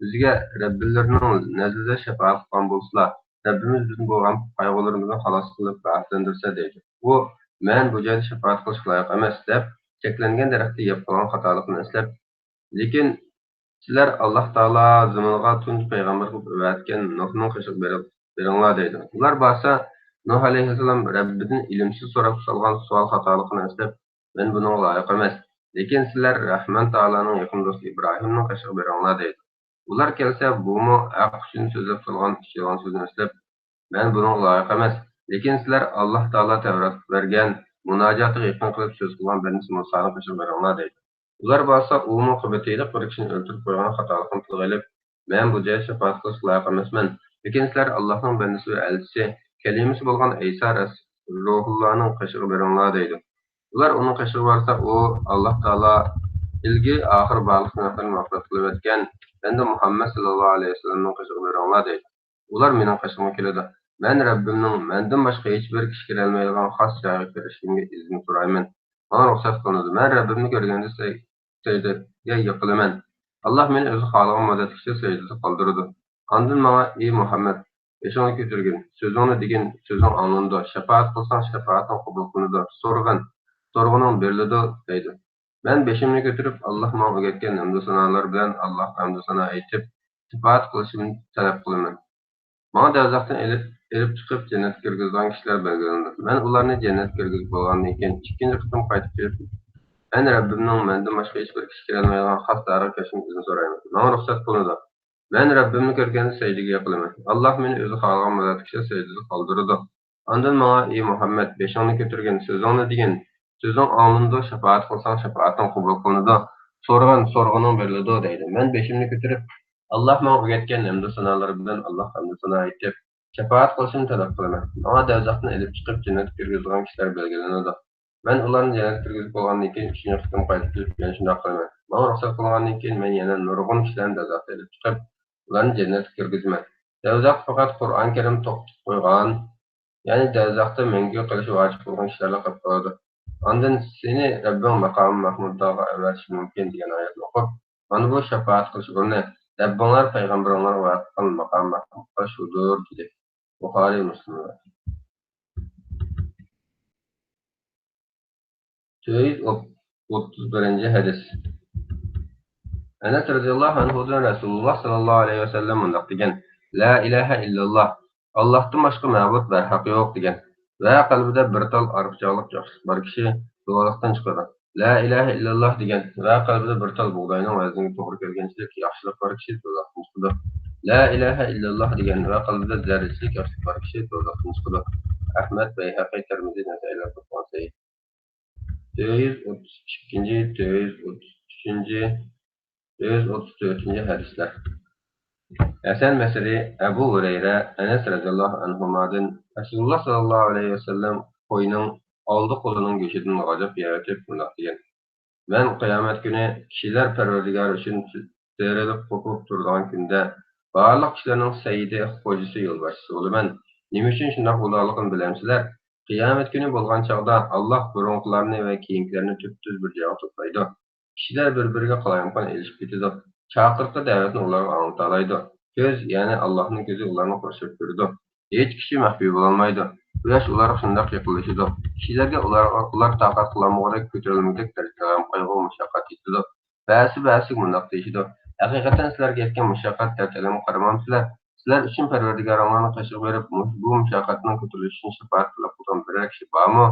بىزگە رەببىلىرىنىڭ نەزىرىدە شاپائەت قىلغان بولسىلا، رەببىمىز بىزنى بۇ غەم قايغۇلىرىمىزدىن خالاس قىلىپ راھەتلەندۈرسە، دەيدۇ. ئۇ، مەن بۇ جايدا شاپائەت قىلىشقا لايىق ئەمەس، دەپ، چەكلەنگەن دەرەختە يەپ قالغان خاتالىقىنى ئەسلەپ، لېكىن سىلەر ئاللاھ تائالا زېمىنغا تۇنجى پەيغەمبەر قىلىپ ئەۋەتكەن نۇھنىڭ قېشىغا بېرىڭ، بېرىڭلار، دەيدۇ. ئۇلار بارسا، نۇھ ئەلەيھىسسالام رەببىدىن ئىلىمسىز سوراپ سالغان سوئال خاتالىقىنى ئەسلەپ، مەن بۇنىڭغا لايىق ئەمەس، لېكىن سىلەر رەھمان تائالانىڭ يېقىن دوستى ئىبراھىمنىڭ قېشىغا بېرىڭلار، دەيدۇ. ئۇلار كەلسە، بۇمۇ ھەق ئۈچۈن سۆزلەپ سالغان ئىككى يالغان سۆزنى ئەسلەپ، مەن بۇنىڭغا لايىق ئەمەس، لېكىن سىلەر ئاللاھ تائالا تەۋراتتا بەرگەن مۇناجاتىغا يېقىن قىلىپ سۆز قىلغان بەندىسى مۇسانىڭ قېشىغا بېرىڭلار دەيدۇ. ئۇلار بارسا، ئۇمۇ قىبتىيلىق بىر كىشىنى ئۆلتۈرۈپ قويغان خاتالىقنى تىلغا ئېلىپ، مەن بۇ جايدا شاپائەت قىلىشقا لايىق ئەمەسمەن، لېكىن سىلەر ئاللاھنىڭ بەندىسى ۋە ئەلچىسى، كەلىمىسى بولغان ئەيسا رەس-، روھۇللانىڭ قېشىغا بېرىڭلار دەيدۇ. ئۇلار ئۇنىڭ قېشىغا بارسا، ئۇ ئاللاھ تائالا ئىلگىرى ئاخىر بارلىق گۇناھلىرىنى مەغپىرەت قىلىۋەتكەن بەندە مۇھەممەد سەللەللاھۇ ئەلەيھى ۋەسەللەمنىڭ قېشىغا بېرىڭلار دەيدۇ. ئۇلار مېنىڭ قېشىمغا كېلىدۇ. مەن رەببىمنىڭ مەندىن باشقا ھېچبىر كىشى كىرەلمەيدىغان خاس جايىغا كىرىشىمگە ئىزىن سورايمەن. ماڭا رۇخسەت قىلىنىدۇ. مەن رەببىمنى كۆرگەندە سەي-، سەجدىگە يىقىلىمەن. ئاللاھ مېنى ئۆزى خالىغان مۇددەتكىچە سەجدىدە قالدۇرىدۇ. ئاندىن ماڭا، ئى مۇھەممەد، بېشىڭنى كۆتۈرگىن، سۆزۈڭنى دېگىن، سۆزۈڭ ئاڭلىنىدۇ، شاپائەت قىلساڭ، شاپائىتىڭ قوبۇل قىلىنىدۇ، سورىغىن، سورىغىنىڭ بېرىلىدۇ، دەيدۇ. مەن بېشىمنى كۆتۈرۈپ، ئاللاھ ماڭا ئۆگەتكەن ھەمدۇ سانالار بىلەن ئاللاھقا ھەمدۇ سانا ئېيتىپ، شاپائەت قىلىشىمنى تەلەپ قىلىمەن. ماڭا دوزاختىن ئېلىپ، ئېلىپ چىقىپ جەننەتكە كىرگۈزىدىغان كىشىلەر بەلگىلىنىدۇ. مەن ئۇلارنى جەننەتكە كىرگۈزۈپ بولغاندىن كېيىن، ئىككىنچى قېتىم قايتىپ كېلىپ، مەن رەببىمنىڭ مەندىن باشقا ھېچبىر كىشى كىرەلمەيدىغان خاس دارىغا كىرىشىمنى ئىزىن سورايمەن. ماڭا رۇخسەت قىلىنىدۇ. مەن رەببىمنى كۆرگەندە سەجدىگە يىقىلىمەن. ئاللاھ مېنى ئۆزى خالىغان مۇددەتكىچە سەجدىدە قالدۇرىدۇ. ئاندىن ماڭا، ئى مۇھەممەد، بېشىڭنى كۆتۈرگىن، سۆزۈڭنى دېگىن، سۆزۈڭ ئاڭلىنىدۇ، شاپائەت قىلساڭ، شاپائىتىڭ قوبۇل قىلىنىدۇ، سورىغىن، سورىغىنىڭ بېرىلىدۇ، دەيدۇ. مەن بېشىمنى كۆتۈرۈپ، ئاللاھ ماڭا ئۆگەتكەن ھەمدۇ سانالىرى بىلەن ئاللاھقا ھەمدۇ سانا ئېيتىپ، شاپائەت قىلىشىمنى تەلەپ قىلىمەن. ماڭا دوزاختىن ئېلىپ چىقىپ جەننەتكە كىرگۈزىدىغان كىشىلەر بەلگىلىنىدۇ. مەن ئۇلارنى جەننەتكە كىرگۈزۈپ بولغاندىن كېيىن، ئۈچىنچى قېتىم قايتىپ كېلىپ، يەنە شۇنداق قىلىمەن. ماڭا رۇخسەت قىلىنغاندىن كېيىن، مەن يەنە نۇرغۇن كىشىلەرنى دوزاختىن ئېلىپ چىقىپ، ئۇلارنى جەننەتكە كىرگۈزىمەن. دوزاخ پەقەت قۇرئان كەرىم توختىتىپ قويغان، يەنى دوزاختا مەڭگۈ قېلىشى ۋاجىپ بولغان كىشىلەرلا قېلىپ قالىدۇ. ئاندىن سېنى رەببىڭ ماقامى مەھمۇدلارغا ئەۋەتىشى مۇمكىن دېگەن ئايەتنى ئوقۇپ، مانا بۇ شاپائەت قىلىش ئورنى، رەببىڭلار پەيغەمبىرىڭلارغا ۋەدە قىلغان ماقام مەھمۇدلار شۇدۇر، دېدى. بۇخارىي، مۇسلىم رىۋايەت. تۆت يۈز ئوتتۇز بىرىنچى ھەدىس. ئەنەس رەزىياللاھۇ ئەنھۇدىن رەسۇلۇللاھ سەللەللاھۇ ئەلەيھى ۋەسەللەم مۇنداق دېگەن: لا ئىلاھە ئىللاللاھ، ئاللاھتىن باشقا مەبۇد بەرھەق يوق دېگەن ۋە قەلبىدە بىر تال ئارپىچاغلىق ياخشىلىق بار كىشى دوزاختىن چىقىدۇ. لا ئىلاھە ئىللاللاھ دېگەن ۋە قەلبىدە بىر تال بۇغداينىڭ ۋەزنىگە توغرا كەلگەنچىلىك ياخشىلىق بار كىشى دوزاختىن چىقىدۇ. لا ئىلاھە ئىللاللاھ دېگەن ۋە قەلبىدە زەررىچىلىك ياخشىلىق بار كىشى دوزاختىن چىقىدۇ. ئەھمەد، بەيھەقى، تىرمىزى، نەسائىيلەر توپلىغان سەھىھ. تۆت يۈز ئوتتۇز ئىككىنچى، تۆت يۈز ئوتتۇز ئۈچىنچى، تۆت يۈز ئوتتۇز تۆتىنچى ھەدىسلەر. ھەسەن بەسرى، ئەبۇ ھۇرەيرە، ئەنەس رەزىياللاھۇ ئەنھۇمادىن رەسۇلۇللاھ سەللەللاھۇ ئەلەيھى ۋەسەللەم قوينىڭ ئالدى قولىنىڭ گۆشىدىن غاجاپ يەۋېتىپ مۇنداق دېگەن: مەن قىيامەت كۈنى كىشىلەر پەرۋەردىگارى ئۈچۈن تېرىلىپ قوپۇپ تۇرىدىغان كۈندە، بارلىق كىشىلەرنىڭ سەييىدى، خوجىسى، يولباشچىسى بولىمەن. نېمە ئۈچۈن شۇنداق بولىدىغانلىقىنى بىلەمسىلەر؟ قىيامەت كۈنى بولغان چاغدا ئاللاھ بۇرۇنقىلارنى ۋە كېيىنكىلەرنى تۈپتۈز بىر جايغا توپلايدۇ. كىشىلەر بىر-بىرىگە قالايمىقان ئېلىشىپ كېتىدۇ. چاقىرىققا دەۋەتنى ئۇلارغا ئاڭلىتالايدۇ. كۆز، يەنى ئاللاھنىڭ كۆزى ئۇلارنى قورشاپ تۇرىدۇ. ھېچ كىشى مەخپىي بولالمايدۇ. قۇياش ئۇلارغا شۇنداق يېقىنلىشىدۇ. كىشىلەرگە ئۇلارغا، ئۇلار تاقەت قىلالمىغۇدەك كۆتۈرۈلمىگۈدەك دەرىجىدە غەم-قايغۇ، مۇشەققەت يېتىدۇ. بەزىسى بەزىسىگە مۇنداق دېيىشىدۇ: ھەقىقەتەن سىلەرگە يەتكەن مۇشەققەت، دەرد-ئەلەمگە قارىمامسىلەر؟ سىلەر ئۈچۈن پەرۋەردىگارىڭلارنىڭ قېشىغا بېرىپ، مۇش-، بۇ مۇشەققەتنىڭ كۆتۈرۈلۈشىنى شاپائەت تەلەپ قىلىدىغان بىرەر كىشى بارمۇ؟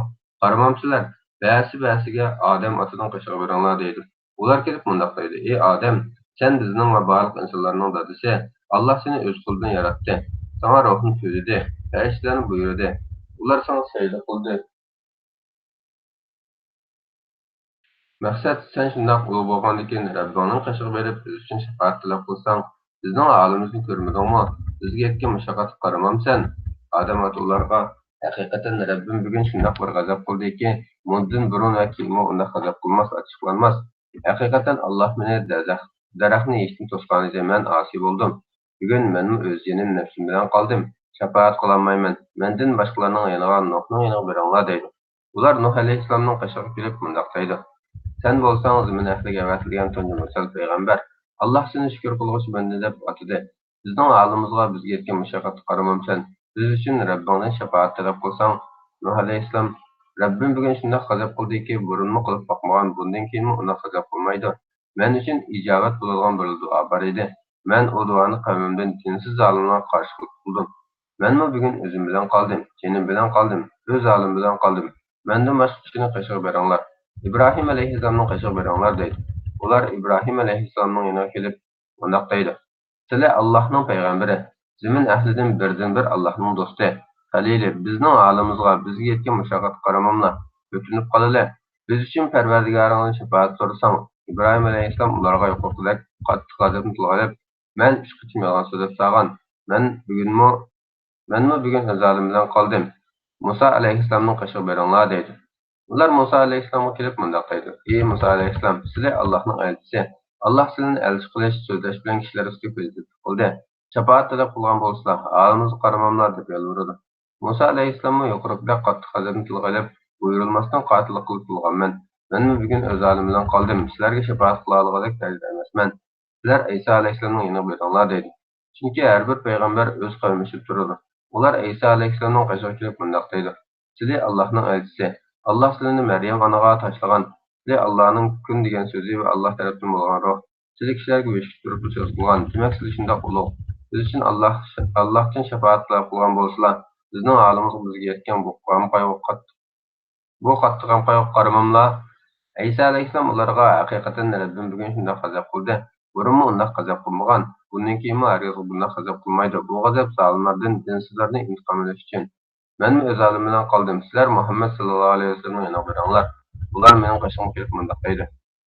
قارىمامسىلەر؟ بەزىسى بەزىسىگە: ئادەم ئاتىنىڭ قېشىغا بېرىڭلار، دەيدۇ. ئۇلار كېلىپ مۇنداق دەيدۇ: ئى ئادەم، سەن بىزنىڭ ۋە بارلىق ئىنسانلارنىڭ دادىسى. ئاللاھ سېنى ئۆز قولىدىن ياراتتى. ساڭا روھنى تۈزىدى، پەرىشتىلەرنى بۇيرۇدى. ئۇلار ساڭا سەجدە قىلدى. مەقسەت، سەن شۇنداق ئۇلۇغ بولغاندىكىن، رەببىڭنىڭ قېشىغا بېرىپ، بىز ئۈچۈن شاپائەت تەلەپ قىلساڭ، بىزنىڭ ھالىمىزنى كۆرمىدىڭمۇ؟ بىزگە يەتكەن مۇشەققەتكە قارىمامسەن؟ ئادەم ئاتا ئۇلارغا: ھەقىقەتەن رەببىم بۈگۈن شۇنداق بىر غەزەپ قىلدىكى، مۇندىن بۇرۇن ۋە كېيىنمۇ ئۇنداق غەزەپ قىلماس، ئاچچىقلانماس. ھەقىقەتەن ئاللاھ مېنى دەزەخ-، دەرەخنى يېيىشتىن توسقانىدى، مەن ئاسىي بولدۇم. بۈگۈن مەنمۇ ئۆز جېنىم نەپسىم بىلەن قالدىم. شاپائەت قىلالمايمەن. مەندىن باشقىلارنىڭ يېنىغا، نۇھنىڭ يېنىغا بېرىڭلار، دەيدۇ. ئۇلار نۇھ ئەلەيھىسسالامنىڭ قېشىغا كېلىپ مۇنداق دەيدۇ: سەن بولساڭ زېمىن ئەھلىگە ئەۋەتىلگەن تۇنجى مۇرسەل پەيغەمبەر. ئاللاھ سېنى شۈكۈر قىلغۇچى بەندە دەپ ئاتىدى. بىزنىڭ ھالىمىزغا، بىزگە يەتكەن مۇشەققەتكە قارىمامسەن؟ بىز ئۈچۈن رەببىڭدىن شاپائەت تەلەپ قىلساڭ. نۇھ ئەلەيھىسسالام: رەببىم بۈگۈن شۇنداق غەزەپ قىلدىكى، بۇرۇنمۇ قىلىپ باقمىغان، بۇندىن كېيىنمۇ ئۇنداق غەزەپ قىلمايدۇ. مەن ئۈچۈن ئىجابەت بولىدىغان بىر دۇئا بار ئىدى. مەن ئۇ دۇئانى قەۋمىمدىن دىنسىز زالىملارغا قارشى قىلدىم. مەنمۇ بۈگۈن ئۆزۈم بىلەن قالدىم، جېنىم بىلەن قالدىم، ئۆز ھالىم بىلەن قالدىم. مەندىن باشقا كىشىنىڭ قېشىغا بېرىڭلار. ئىبراھىم ئەلەيھىسسالامنىڭ قېشىغا بېرىڭلار، دەيدۇ. ئۇلار ئىبراھىم ئەلەيھىسسالامنىڭ يېنىغا كېلىپ مۇنداق دەيدۇ: سىلى ئاللاھنىڭ پەيغەمبىرى، زېمىن ئەھلىدىن بىردىنبىر ئاللاھنىڭ دوستى، خەلىلى، بىزنىڭ ھالىمىزغا، بىزگە يەتكەن مۇشەققەتكە قارىماملا، ئۆتۈنۈپ قالىلى. بىز ئۈچۈن پەرۋەردىگارىڭدىن شاپائەت سورىساڭ. ئىبراھىم ئەلەيھىسسالام ئۇلارغا يۇقىرىقىدەك قاتتىق غەزەپنى تىلغا ئېلىپ، مەن ئۈچ قېتىم يالغان سۆزلەپ سالغان. مەن بۈگۈنمۇ، مەنمۇ بۈگۈن ئەزالىم بىلەن قالدىم. مۇسا ئەلەيھىسسالامنىڭ قېشىغا بېرىڭلار دەيدۇ. ئۇلار مۇسا ئەلەيھىسسالامغا كېلىپ مۇنداق دەيدۇ: ئى مۇسا ئەلەيھىسسالام، سىلى ئاللاھنىڭ ئەلچىسى. ئاللاھ سىلىنى ئەلچى قىلىش، سۆزلەش بىلەن كىشىلەر ئۈستىگە پەزىلەت قىلدى. شاپائەت تەلەپ قىلغان بولسىلا، ھالىمىزغا قارىماملا دەپ يالۋۇرىدۇ. مۇسا ئەلەيھىسسالاممۇ يۇقىرىقىدەك قاتتىق غەزەپنى تىلغا ئېلىپ، بۇيرۇلماستىن قاتىللىق قىلىپ بولغانمەن. مەنمۇ بۈگۈن ئۆز ھالىم بىلەن قالدىم. سىلەرگە شاپائەت قىلالىغۇدەك دەرىجىدە ئەمەسمەن. سىلەر ئەيسا ئەلەيھىسسالامنىڭ يېنىغا بېرىڭلار دەيدۇ. چۈنكى ھەر بىر پەيغەمبەر ئۆز قەۋمى ئۈچۈن تۇرىدۇ. ئۇلار ئەيسا ئەلەيھىسسالامنىڭ قېشىغا كېلىپ مۇنداق دەيدۇ: سىلى ئاللاھنىڭ ئەلچىسى. ئاللاھ سىلىنى مەريەم ئانىغا تاشلىغان. سىلى ئاللاھنىڭ كۈن دېگەن سۆزى ۋە ئاللاھ تەرەپتىن بولغان روھ. سىلى كىشىلەرگە بېشى تۇرۇپ سۆز قىلغان. دېمەك، سىلى شۇنداق ئۇلۇغ. بىز ئۈچۈن ئاللاھ، ئاللاھتىن شاپائەت تەلەپ قىلغان بولسىلا، بىزنىڭ ھالىمىزغا بىزگە يەتكەن بۇ قارا قايغۇ قاتتىق بۇ قاتتىق غەم قايغۇغا قارىماملا؟ ئەيسا ئەلەيھىسسالام ئۇلارغا، ھەقىقەتەن رەببىم بۈگۈن شۇنداق غەزەپ قىلدى. بۇرۇنمۇ ئۇنداق غەزەپ قىلمىغان. بۇندىن كېيىنمۇ ھەرگىز بۇنداق غەزەپ قىلمايدۇ. بۇ غەزەپ زالىملاردىن، دىنسىزلاردىن ئىنتىقام ئېلىش ئۈچۈن. مەنمۇ ئۆز ھالىم بىلەن قالدىم. سىلەر مۇھەممەد ساللاللاھۇ ئەلەيھى ۋەسەللەمنىڭ يېنىغا بېرىڭلار. ئۇلار مېنىڭ قېشىمغا كېلىپ مۇنداق دەيدۇ: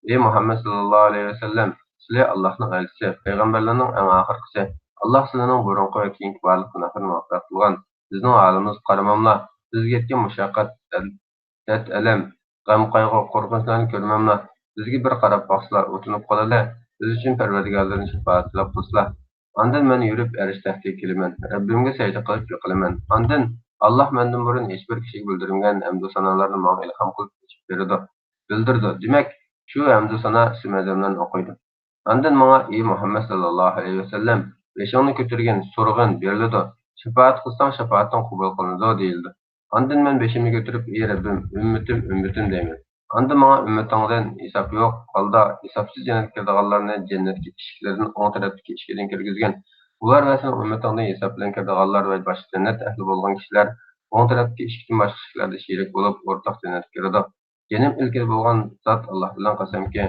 ئى مۇھەممەد ساللاللاھۇ ئەلەيھى ۋەسەللەم، سىلى ئاللاھنىڭ ئەلچىسى، پەيغەمبەرلەرنىڭ ئەڭ ئاخىرقىسى. ئاللاھ سىلىنىڭ بۇرۇنقى ۋە كېيىنكى بارلىق گۇناھلىرىنى مەغپىرەت قىلغان. بىزنىڭ ھالىمىزغا قارىماملا، بىزگە يەتكەن مۇشەققەت، دەرد-ئەلەم، غەم-قايغۇ، قورقۇنچلارنى كۆرمەملا، بىزگە بىر قاراپ باقسىلا، ئۇتۇنۇپ قالىلى، بىز ئۈچۈن پەرۋەردىگارلىرىدىن شاپائەت تىلەپ قىلسىلا. ئاندىن مەن يۈرۈپ ئەرش تەختىگە كېلىمەن، رەببىمگە سەجدە قىلىپ يىقىلىمەن. ئاندىن ئاللاھ مەندىن بۇرۇن ھېچبىر كىشىگە بىلدۈرمىگەن ھەمدۇ سانالارنى ماڭا ئىلھام قىلىپ ئېچىپ بېرىدۇ، بىلدۈرىدۇ. دېمەك، شۇ ھەمدۇ سانا ئىسىم ئەزەملەرنى ئوقۇيدۇ. ئاندىن ماڭا، ئى مۇھەممەد ساللاللاھۇ ئەلەيھى ۋەسەللەم، بېشىڭنى كۆتۈرگىن، سورىغىن، بېرىلىدۇ، شاپائەت قىلساڭ، شاپائىتىڭ قوبۇل قىلىنىدۇ، دېيىلىدۇ. ئاندىن مەن بېشىمنى كۆتۈرۈپ، ئى رەببىم، ئۈممىتىم، ئۈممىتىم دەيمەن. ئاندىن ماڭا، ئۈممىتىڭدىن ھېساب يوق ھالدا ھېسابسىز جەننەتكە كىرىدىغانلارنى جەننەتكە ئىشىكلىرىدىن ئوڭ تەرەپتىكى ئىشىكىدىن كىرگۈزگىن. ئۇلار ۋە سېنىڭ ئۈممىتىڭدىن ھېساب بىلەن كىرىدىغانلار ۋە باشقا جەننەت ئەھلى بولغان كىشىلەر ئوڭ تەرەپتىكى ئىشىكتىن باشقا ئىشىكلەردە شېرىك بولۇپ، ئورتاق جەننەتكە كىرىدۇ. جېنىم ئىلكىدە بولغان زات ئاللاھ بىلەن قەسەمكى،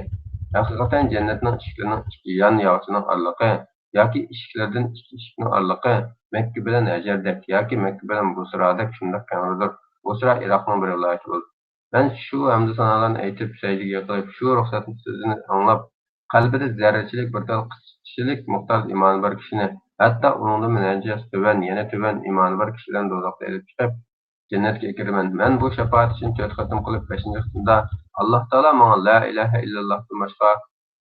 ھەقىقەتەن جەننەتنىڭ ئىشىكلىرىنىڭ ئىككى يان ياغىچىنىڭ ئارىلىقى ياكى ئىشىكلىرىدىن ئىككى ئىشىكنىڭ ئارىلىقى مەككە بىلەن ھەجەردەك ياكى مەككە بىلەن بۇسرادەك شۇنداق كەڭرىدۇر. بۇسرا ئىراقنىڭ بىر ۋىلايىتى بولىدۇ. مەن شۇ ھەمدۇ سانالارنى ئېيتىپ، سەجدىگە يىقىلىپ، شۇ رۇخسەتنى سۆزىنى ئاڭلاپ، قەلبىدە زەررىچىلىك بىر تال قىسچىلىك مىقداردا ئىمانى بار كىشىنى، ھەتتا ئۇنىڭدىنمۇ نەچچە ياس تۆۋەن، يەنە تۆۋەن ئىمانى بار كىشىلەرنى دوزاختىن ئېلىپ چىقىپ، جەننەتكە ئەكىرىمەن. مەن بۇ شاپائەت ئۈچۈن تۆت قېتىم قىلىپ، بەشىنچى قېتىمدا، ئاللاھ تائالا ماڭا لا ئىلاھە ئىللاللاھتىن باشقا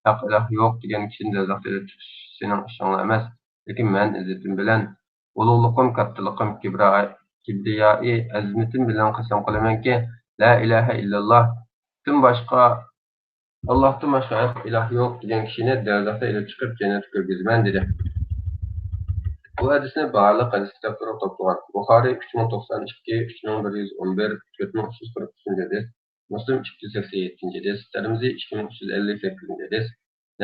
ھەق ئىلاھ يوق دېگەن كىشىنى دوزاختا ئېلىپ چىقىش سېنىڭ ئىشىڭلا ئەمەس، لېكىن مەن ئىززىتىم بىلەن، ئۇلۇغلۇقۇم، كاتتىلىقىم، كىبرىيائى، كىبرىيائى ئەزىمىتىم بىلەن قەسەم قىلىمەنكى، لا ئىلاھە ئىللاللاھتىن باشقا، ئاللاھتىن باشقا ھەق ئىلاھ يوق دېگەن كىشىنى دوزاختا ئېلىپ چىقىپ جەننەتكە كىرگۈزىمەن، دېدى. بۇ ھەدىسنى بارلىق ھەدىس كىتابلىرىغا توپلىغان. بۇخارىي ئۈچ مىڭ توقسان ئىككى، ئۈچ مىڭ بىر يۈز ئون بىر، تۆت مىڭ ئۈچ يۈز قىرىق ئۈچىنچى ھەدىس، مۇسلىم ئىككى يۈز سەكسەن يەتتىنچى ھەدىس، تىرمىزى ئىككى مىڭ ئۈچ يۈز ئەللىك سەككىزىنچى ھەدىس،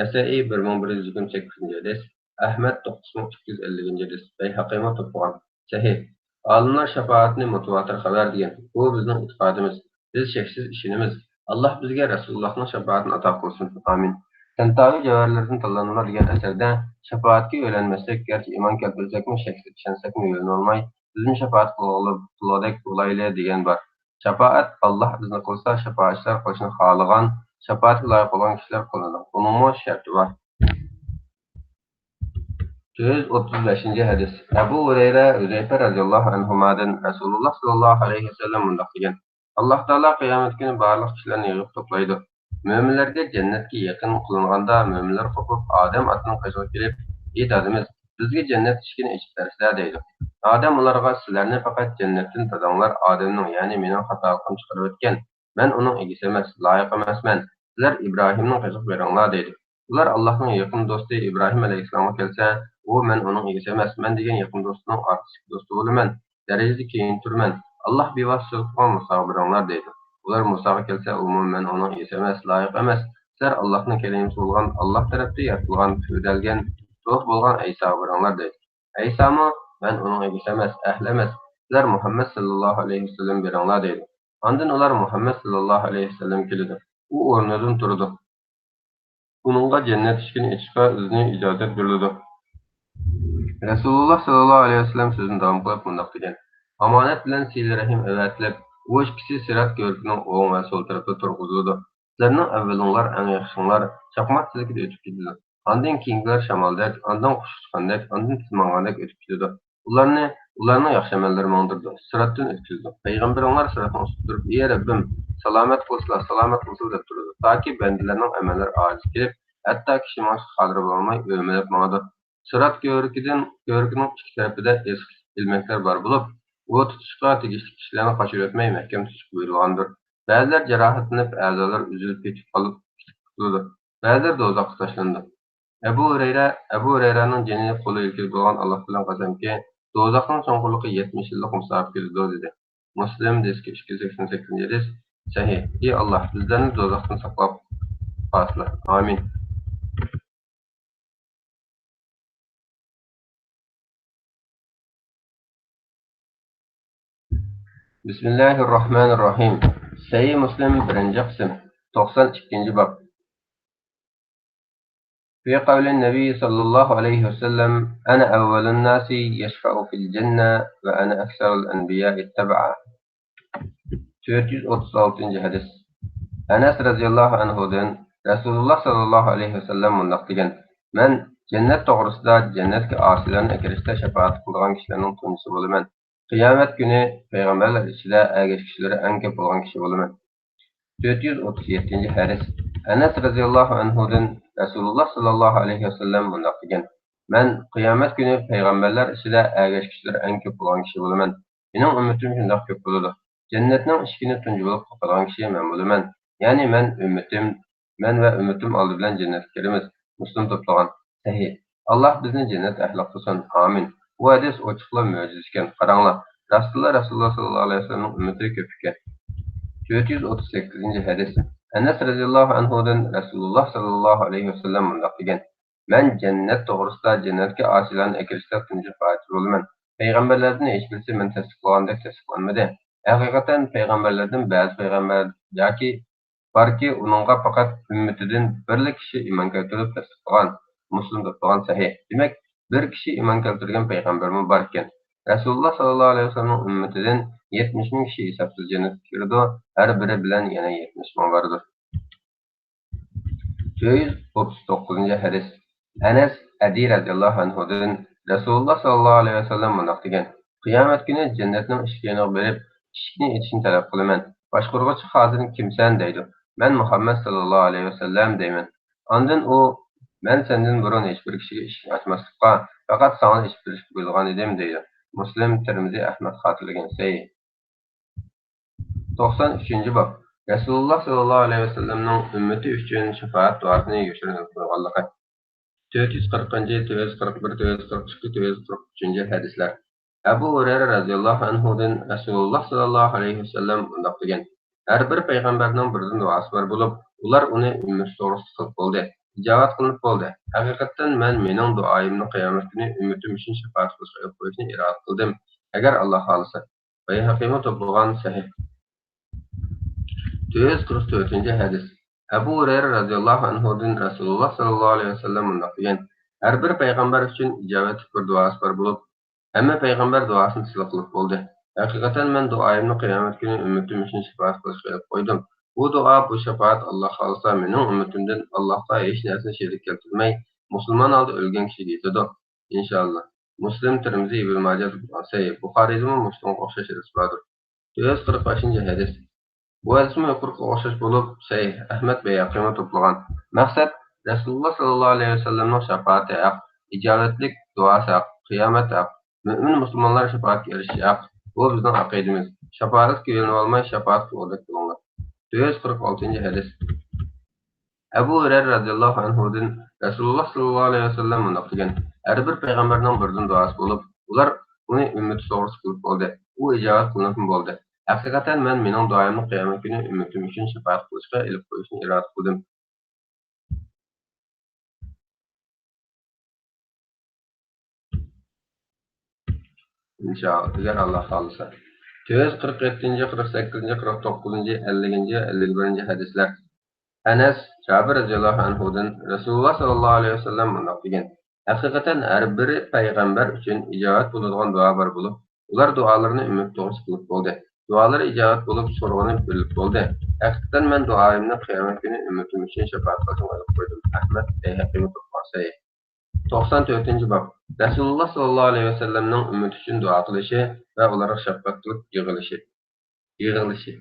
نەسەئىي بىر مىڭ بىر يۈز يىگىرمە سەككىزىنچى ھەدىس، ئەھمەد توققۇز مىڭ ئىككى يۈز ئەللىكىنچى ھەدىس، بەيھەقىيمۇ توپلىغان. سەھىھ. ئالىملار شاپائەتنى مۇتەۋاتىر خەۋەر دېگەن. بۇ بىزنىڭ ئېتىقادىمىز. بىز شەكسىز ئىشىنىمىز. ئاللاھ بىزگە رەسۇلۇللاھنىڭ شاپائىتىنى ئاتا قىلسۇن. ئامىن. تەنتاۋى جەۋھەرلىرىدىن تاللانما دېگەن ئەسەردە شاپائەتكە يۆلەنمەسلىك، گەرچە ئىمان كەلتۈرسەكمۇ، شەكسىز ئىشەنسەكمۇ يۆلىنىۋالماي، بىزمۇ شاپائەت قىلغۇلى-، قىلغۇدەك بولايلى دېگەن بار. شاپائەت ئاللاھ ئىزنى قىلسا، شاپائەتچىلەر قىلىشنى خالىغان، شاپائەتكە لايىق بولغان كىشىلەر قىلىنىدۇ. ئۇنىڭمۇ شەرتى بار. تۆت يۈز ئوتتۇز بەشىنچى ھەدىس. ئەبۇ ھۇرەيرە، ھۈزەيپە رەزىياللاھۇ ئەنھۇمادىن رەسۇلۇللاھ ساللاللاھۇ ئەلەيھى ۋەسەللەم مۇنداق دېگەن: ئاللاھ تائالا قىيامەت كۈنى بارلىق كىشىلەرنى يىغىپ توپلايدۇ. مۆمىنلەرگە جەننەتكە يېقىن قىلىنغاندا، مۆمىنلەر قوپۇپ، ئادەم ئاتىنىڭ قېشىغا كېلىپ، ئى دادىمىز، بىزگە جەننەت ئىشىكىنى ئېچىپ بەرسىلە، دەيدۇ. ئادەم ئۇلارغا، سىلەرنى پەقەت جەننەتتىن داداڭلار ئادەمنىڭ، يەنى مېنىڭ خاتالىقىم چىقىرىۋەتكەن. مەن ئۇنىڭ ئىگىسى ئەمەس، لايىق ئەمەسمەن. سىلەر ئىبراھىمنىڭ قېشىغا بېرىڭلار، دەيدۇ. ئۇلار ئاللاھنىڭ يېقىن دوستى ئىبراھىم ئەلەيھىسسالامغا كەلسە، ئۇ، مەن ئۇنىڭ ئىگىسى ئەمەس، مەن دېگەن يېقىن دوستىنىڭ ئارقىسىدىكى دوستى بولىمەن، دەرىجىدە كېيىن تۇرىمەن. ئاللاھ بىۋاسىتە سۆز قىلغان مۇساغا بېرىڭلار، دەيدۇ. ئۇلار مۇساغا كەلسە، ئۇمۇ، مەن ئۇنىڭ ئىگىسى ئەمەس، لايىق ئەمەس. سىلەر ئاللاھنىڭ كەلىمىسى بولغان، ئاللاھ تەرەپتىن يارىتىلغان، پۈۋدەلگەن، روھ بولغان ئەيساغا بېرىڭلار، دەيدۇ. ئەيسامۇ، مەن ئۇنىڭ ئىگىسى ئەمەس، ئەھلى ئەمەس. سىلەر مۇھەممەد ساللاللاھۇ ئەلەيھى ۋەسەللەمگە بېرىڭلار، دەيدۇ. ئاندىن ئۇلار مۇھەممەد ساللاللاھۇ ئەلەيھى ۋەسەللەمگە كېلىدۇ. ئۇ ئورنىدىن تۇرىدۇ. ئۇنىڭغا جەننەت ئىشىكىنى ئېچىشقا ئىزنى، ئىجازەت بېرىلىدۇ. رەسۇلۇللاھ ساللاللاھۇ ئەلەيھى ۋەسەللەم سۆزىنى داۋام قىلىپ مۇنداق دېگەن: ئامانەت بىلەن سىلە رەھىم ئەۋەتىلىپ، ئۇ ئىككىسى سىرات كۆۋرۈكىنىڭ ئوڭ ۋە سول تەرىپىدە تۇرغۇزۇلىدۇ. سىلەرنىڭ ئەۋۋىلىڭلار، ئەڭ ياخشىڭلار چاقماق تىزىكىدە ئۆتۈپ كېتىدۇ. ئاندىن كېيىنكىلەر شامالدەك، ئاندىن قۇش ئۇچقاندەك، ئاندىن تىز ماڭغاندەك ئۆتۈپ كېتىدۇ. ئۇلارنى ئۇلارنىڭ ياخشى ئەمەللىرى ماڭدۇرىدۇ، سىراتتىن ئۆتكۈزىدۇ. پەيغەمبىرىڭلار سىراتنىڭ ئۈستىدە تۇرۇپ، ئى رەببىم، سالامەت قىلسىلا، سالامەت قىلسىلا دەپ تۇرىدۇ، تاكى بەندىلەرنىڭ ئەمەللىرى ئاجىز كېلىپ، ھەتتا كىشى ماڭىشقا قادىر بولالماي ئۆمىلەپ ماڭىدۇ. سىرات كۆۋرۈكىدىن، كۆۋرۈكىنىڭ ئىككى تەرىپىدە ئېسىق ئىلمەكلەر بار بولۇپ، ئۇ تۇتۇشقا تېگىشلىك كىشىلەرنى قاچۇرۇۋەتمەي مەھكەم تۇتۇش بۇيرۇلغاندۇر. بەزىلەر جاراھەتلىنىپ، ئەزالىرى ئۈزۈلۈپ كېتىپ قالىپ، قۇتۇلىدۇ. بەزىلەر دوزاخقا تاشلىنىدۇ. ئەبۇ ھۇرەيرە، ئەبۇ ھۇرەيرەنىڭ جېنى قولى ئىلكىدە بولغان ئاللاھ بىلەن قەسەمكى، دوزاخنىڭ چوڭقۇرلۇقى يەتمىش يىللىق مۇساپە كېلىدۇ، دېدى. مۇسلىم، دىسكى ئىككى يۈز سەكسەن سەككىزىنچى ھەدىس. سەھىھ. ئى ئاللاھ، بىزلەرنى دوزاختىن ساقلاپ قالسىلا. ئامىن. بىسمىللاھىررەھمانىررەھىم. سەھىھ مۇسلىم، بىرىنچى قىسىم، توقسان ئىككىنچى باب. في قول النبي صلى الله عليه وسلم: أنا أول الناس يشفع في الجنة وأنا أكثر الأنبياء تبعا. تۆت يۈز ئوتتۇز ئالتىنچى ھەدىس. ئەنەس رەزىياللاھۇ ئەنھۇدىن رەسۇلۇللاھ ساللاللاھۇ ئەلەيھى ۋەسەللەم مۇنداق دېگەن: مەن جەننەت توغرىسىدا جەننەتكە ئاسىيلارنى ئەكىرىشتە شاپائەت قىلىدىغان كىشىلەرنىڭ تۇنجىسى بولىمەن. قىيامەت كۈنى پەيغەمبەرلەر ئىچىدە ئەگەشكۈچىلىرى ئەڭ كۆپ بولغان كىشى بولىمەن. تۆت يۈز ئوتتۇز يەتتىنچى ھەدىس. ئەنەس رەزىياللاھۇ ئەنھۇدىن رەسۇلۇللاھ ساللاللاھۇ ئەلەيھى ۋەسەللەم مۇنداق دېگەن: مەن قىيامەت كۈنى پەيغەمبەرلەر ئىچىدە ئەگەشكۈچىلىرى ئەڭ كۆپ بولغان كىشى بولىمەن. مېنىڭ ئۈممىتىم شۇنداق كۆپ بولىدۇ. جەننەتنىڭ ئىشىكىنى تۇنجى بولۇپ قاقىدىغان كىشى مەن بولىمەن. يەنى مەن ئۈممىتىم، مەن ۋە ئۈممىتىم ئالدى بىلەن جەننەتكە كىرىمىز. مۇسلىم توپلىغان. سەھىھ. ئاللاھ بىزنى جەننەت ئەھلى قىلسۇن. ئامىن. بۇ ھەدىس ئوچۇقلا مۆجىزە ئىكەن. قاراڭلار، راستتىنلا رەسۇلۇللاھ ساللاللاھۇ ئەلەيھى ۋەسەللەمنىڭ ئۈممىتى كۆپ ئىكەن. تۆت يۈز ئوتتۇز سەككىزىنچى ھەدىس. ئەنەس رەزىياللاھۇ ئەنھۇدىن رەسۇلۇللاھ ساللاللاھۇ ئەلەيھى ۋەسەللەم مۇنداق دېگەن: مەن جەننەت توغرىسىدا جەننەتكە ئاسىيلارنى ئەكىرىشتە تۇنجى شاپائەتچى بولىمەن. پەيغەمبەرلەردىن ھېچبىرسى مەن تەستىقلىغاندەك تەستىقلانمىدى. ھەقىقەتەن پەيغەمبەرلەردىن بەزى پەيغەمبەر ياكى باركى، ئۇنىڭغا پەقەت ئۈممىتىدىن بىرلا كىشى ئىمان كەلتۈرۈپ تەستىقلىغان. مۇسلىم توپلىغان. سەھىھ. دېمەك، بىر كىشى ئىمان كەلتۈرگەن پەيغەمبەرمۇ بار ئىكەن. رەسۇلۇللاھ ساللاللاھۇ ئەلەيھى ۋەسەللەمنىڭ ئۈممىتىدىن يەتمىش مىڭ كىشى ھېسابسىز جەننەتكە كىرىدۇ، ھەر بىرى بىلەن يەنە يەتمىش مىڭ باردۇر. تۆت يۈز ئوتتۇز توققۇزىنچى ھەدىس. ئەنەس ئەدى رەزىياللاھۇ ئەنھۇدىن رەسۇلۇللاھ ساللاللاھۇ ئەلەيھى ۋەسەللەم مۇنداق دېگەن: قىيامەت كۈنى جەننەتنىڭ ئىشىكى يېنىغا بېرىپ، ئىشىكنى ئېچىشنى تەلەپ قىلىمەن. باشقۇرغۇچى خازىن: كىمسەن؟ دەيدۇ. مەن مۇھەممەد ساللاللاھۇ ئەلەيھى ۋەسەللەم دەيمەن. ئاندىن ئۇ: مەن سەندىن بۇرۇن ھېچبىر كىشىگە ئىشىكنى ئاچماسلىققا، پەقەت ساڭا ئېچىپ بېرىشكە بۇيرۇلغان ئىدىم، دەيدۇ. مۇسلىم، تىرمىزى، ئەھمەد خاتىرىلىگەن. سەھىھ. توقسان ئۈچىنچى باب. رەسۇلۇللاھ ساللاللاھۇ ئەلەيھى ۋەسەللەمنىڭ ئۈممىتى ئۈچۈن شاپائەت دۇئاسىنى يوشۇرۇن ئېلىپ قويغانلىقى. تۆت يۈز قىرىقىنچى، تۆت يۈز قىرىق بىر، تۆت يۈز قىرىق ئىككى، تۆت يۈز قىرىق ئۈچىنچى ھەدىسلەر. ئەبۇ ھۇرەيرە رەزىياللاھۇ ئەنھۇدىن رەسۇلۇللاھ ساللاللاھۇ ئەلەيھى ۋەسەللەم مۇنداق دېگەن: ھەر بىر پەيغەمبەرنىڭ بىردىن دۇئاسى بار بولۇپ، ئۇلار ئۇنى ئۈممىتى توغرىسىدا قىلىپ بولدى، ئىجابەت قىلىنىپ بولدى. ھەقىقەتەن مەن مېنىڭ دۇئايىمنى قىيامەت كۈنى ئۈممىتىم ئۈچۈن شاپائەت قىلىشقا ئېلىپ قويۇشنى ئىرادە قىلدىم، ئەگەر ئاللاھ خالىسا. بەيھەقىمۇ توپلىغان. سەھىھ. تۆت يۈز قىرىق تۆتىنچى ھەدىس. ئەبۇ ھۇرەيرە رەزىياللاھۇ ئەنھۇدىن رەسۇلۇللاھ ساللاللاھۇ ئەلەيھى ۋەسەللەم مۇنداق دېگەن: ھەر بىر پەيغەمبەر ئۈچۈن ئىجابەتلىك بىر دۇئاسى بار بولۇپ، ھەممە پەيغەمبەر دۇئاسىنى تېزلا قىلىپ بولدى. ھەقىقەتەن مەن دۇئايىمنى قىيامەت كۈنى ئۈممىتىم ئۈچۈن شاپائەت قىلىشقا ئېلىپ قويدۇم. بۇ دۇئا، بۇ شاپائەت، ئاللاھ خالىسا، مېنىڭ ئۈممىتىمدىن ئاللاھقا ھېچ نەرسىنى شېرىك كەلتۈرمەي، مۇسۇلمان ھالدا ئۆلگەن كىشىگە يېتىدۇ. ئىنشائاللاھ. مۇسلىم، تىرمىزى، ئىبن ماجە توپلىغان. سەھىھ. بۇخارىدىمۇ مۇسلىمغا ئوخشاش ھەدىس باردۇر. تۆت يۈز قىرىق بەشىنچى ھەدىس. بۇ ھەدىسمۇ يۇقىرىقىغا ئوخشاش بولۇپ، سەھىھ، ئەھمەد، بەيھەقىمۇ توپلىغان. مەقسەت، رەسۇلۇللاھ ساللاللاھۇ ئەلەيھى ۋەسەللەمنىڭ شاپائىتى ھەق، ئىجابەتلىك دۇئاسى ھەق، قىيامەت ھەق، مۆمىن مۇسۇلمانلار شاپائەتكە ئېرىشىشى ھەق. بۇ بىزنىڭ ئەقىدىمىز. شاپائەتكە يۆلىنىۋالماي، شاپائەت قىلغۇدەك بولۇڭلار. تۆت يۈز قىرىق ئالتىنچى ھەدىس. ئەبۇ ھۇرەيرە رەزىياللاھۇ ئەنھۇدىن رەسۇلۇللاھ ساللاللاھۇ ئەلەيھى ۋەسەللەم مۇنداق دېگەن: ھەر بىر پەيغەمبەرنىڭ بىردىن دۇئاسى بولۇپ، ئۇلار ئۇنى ئۈممىتى توغرىسىدا قىلىپ بولدى. ئۇ ئىجابەت قىلىنىپمۇ بولدى. ھەقىقەتەن مەن مېنىڭ دۇئايىمنى قىيامەت كۈنى ئۈممىتىم ئۈچۈن شاپائەت قىلىشقا ئېلىپ قويۇشنى ئىرادە قىلدىم. ئىنشائاللاھ، ئەگەر ئاللاھ خالىسا. تۆت يۈز قىرىق يەتتىنچى، قىرىق سەككىزىنچى، قىرىق توققۇزىنچى، ئەللىكىنچى، ئەللىك بىرىنچى ھەدىسلەر. ئەنەس، جابىر رەزىياللاھۇ ئەنھۇدىن رەسۇلۇللاھ ساللاللاھۇ ئەلەيھى ۋەسەللەم مۇنداق دېگەن: ھەقىقەتەن ھەر بىر پەيغەمبەر ئۈچۈن ئىجابەت بولىدىغان دۇئا بار بولۇپ، ئۇلار دۇئالىرىنى ئۈممىتى توغرىسىدا قىلىپ بولدى. دۇئالىرى ئىجابەت بولۇپ، سورىغىنى بىلىپ بولدى. ھەقىقەتەن مەن دۇئايىمنى قىيامەت كۈنى ئۈممىتىم ئۈچۈن شاپائەت قىلىشىمغا ئېلىپ قويدۇم. ئەھمەد، بەيھەقى، مۇتتەپىق سەھىھ. توقسان تۆتىنچى باب. رەسۇلۇللاھ ساللاللاھۇ ئەلەيھى ۋەسەللەمنىڭ ئۈممىتى ئۈچۈن دۇئا قىلىشى ۋە ئۇلارغا شەپقەت قىلىپ يىغلىشى. يىغلىشى.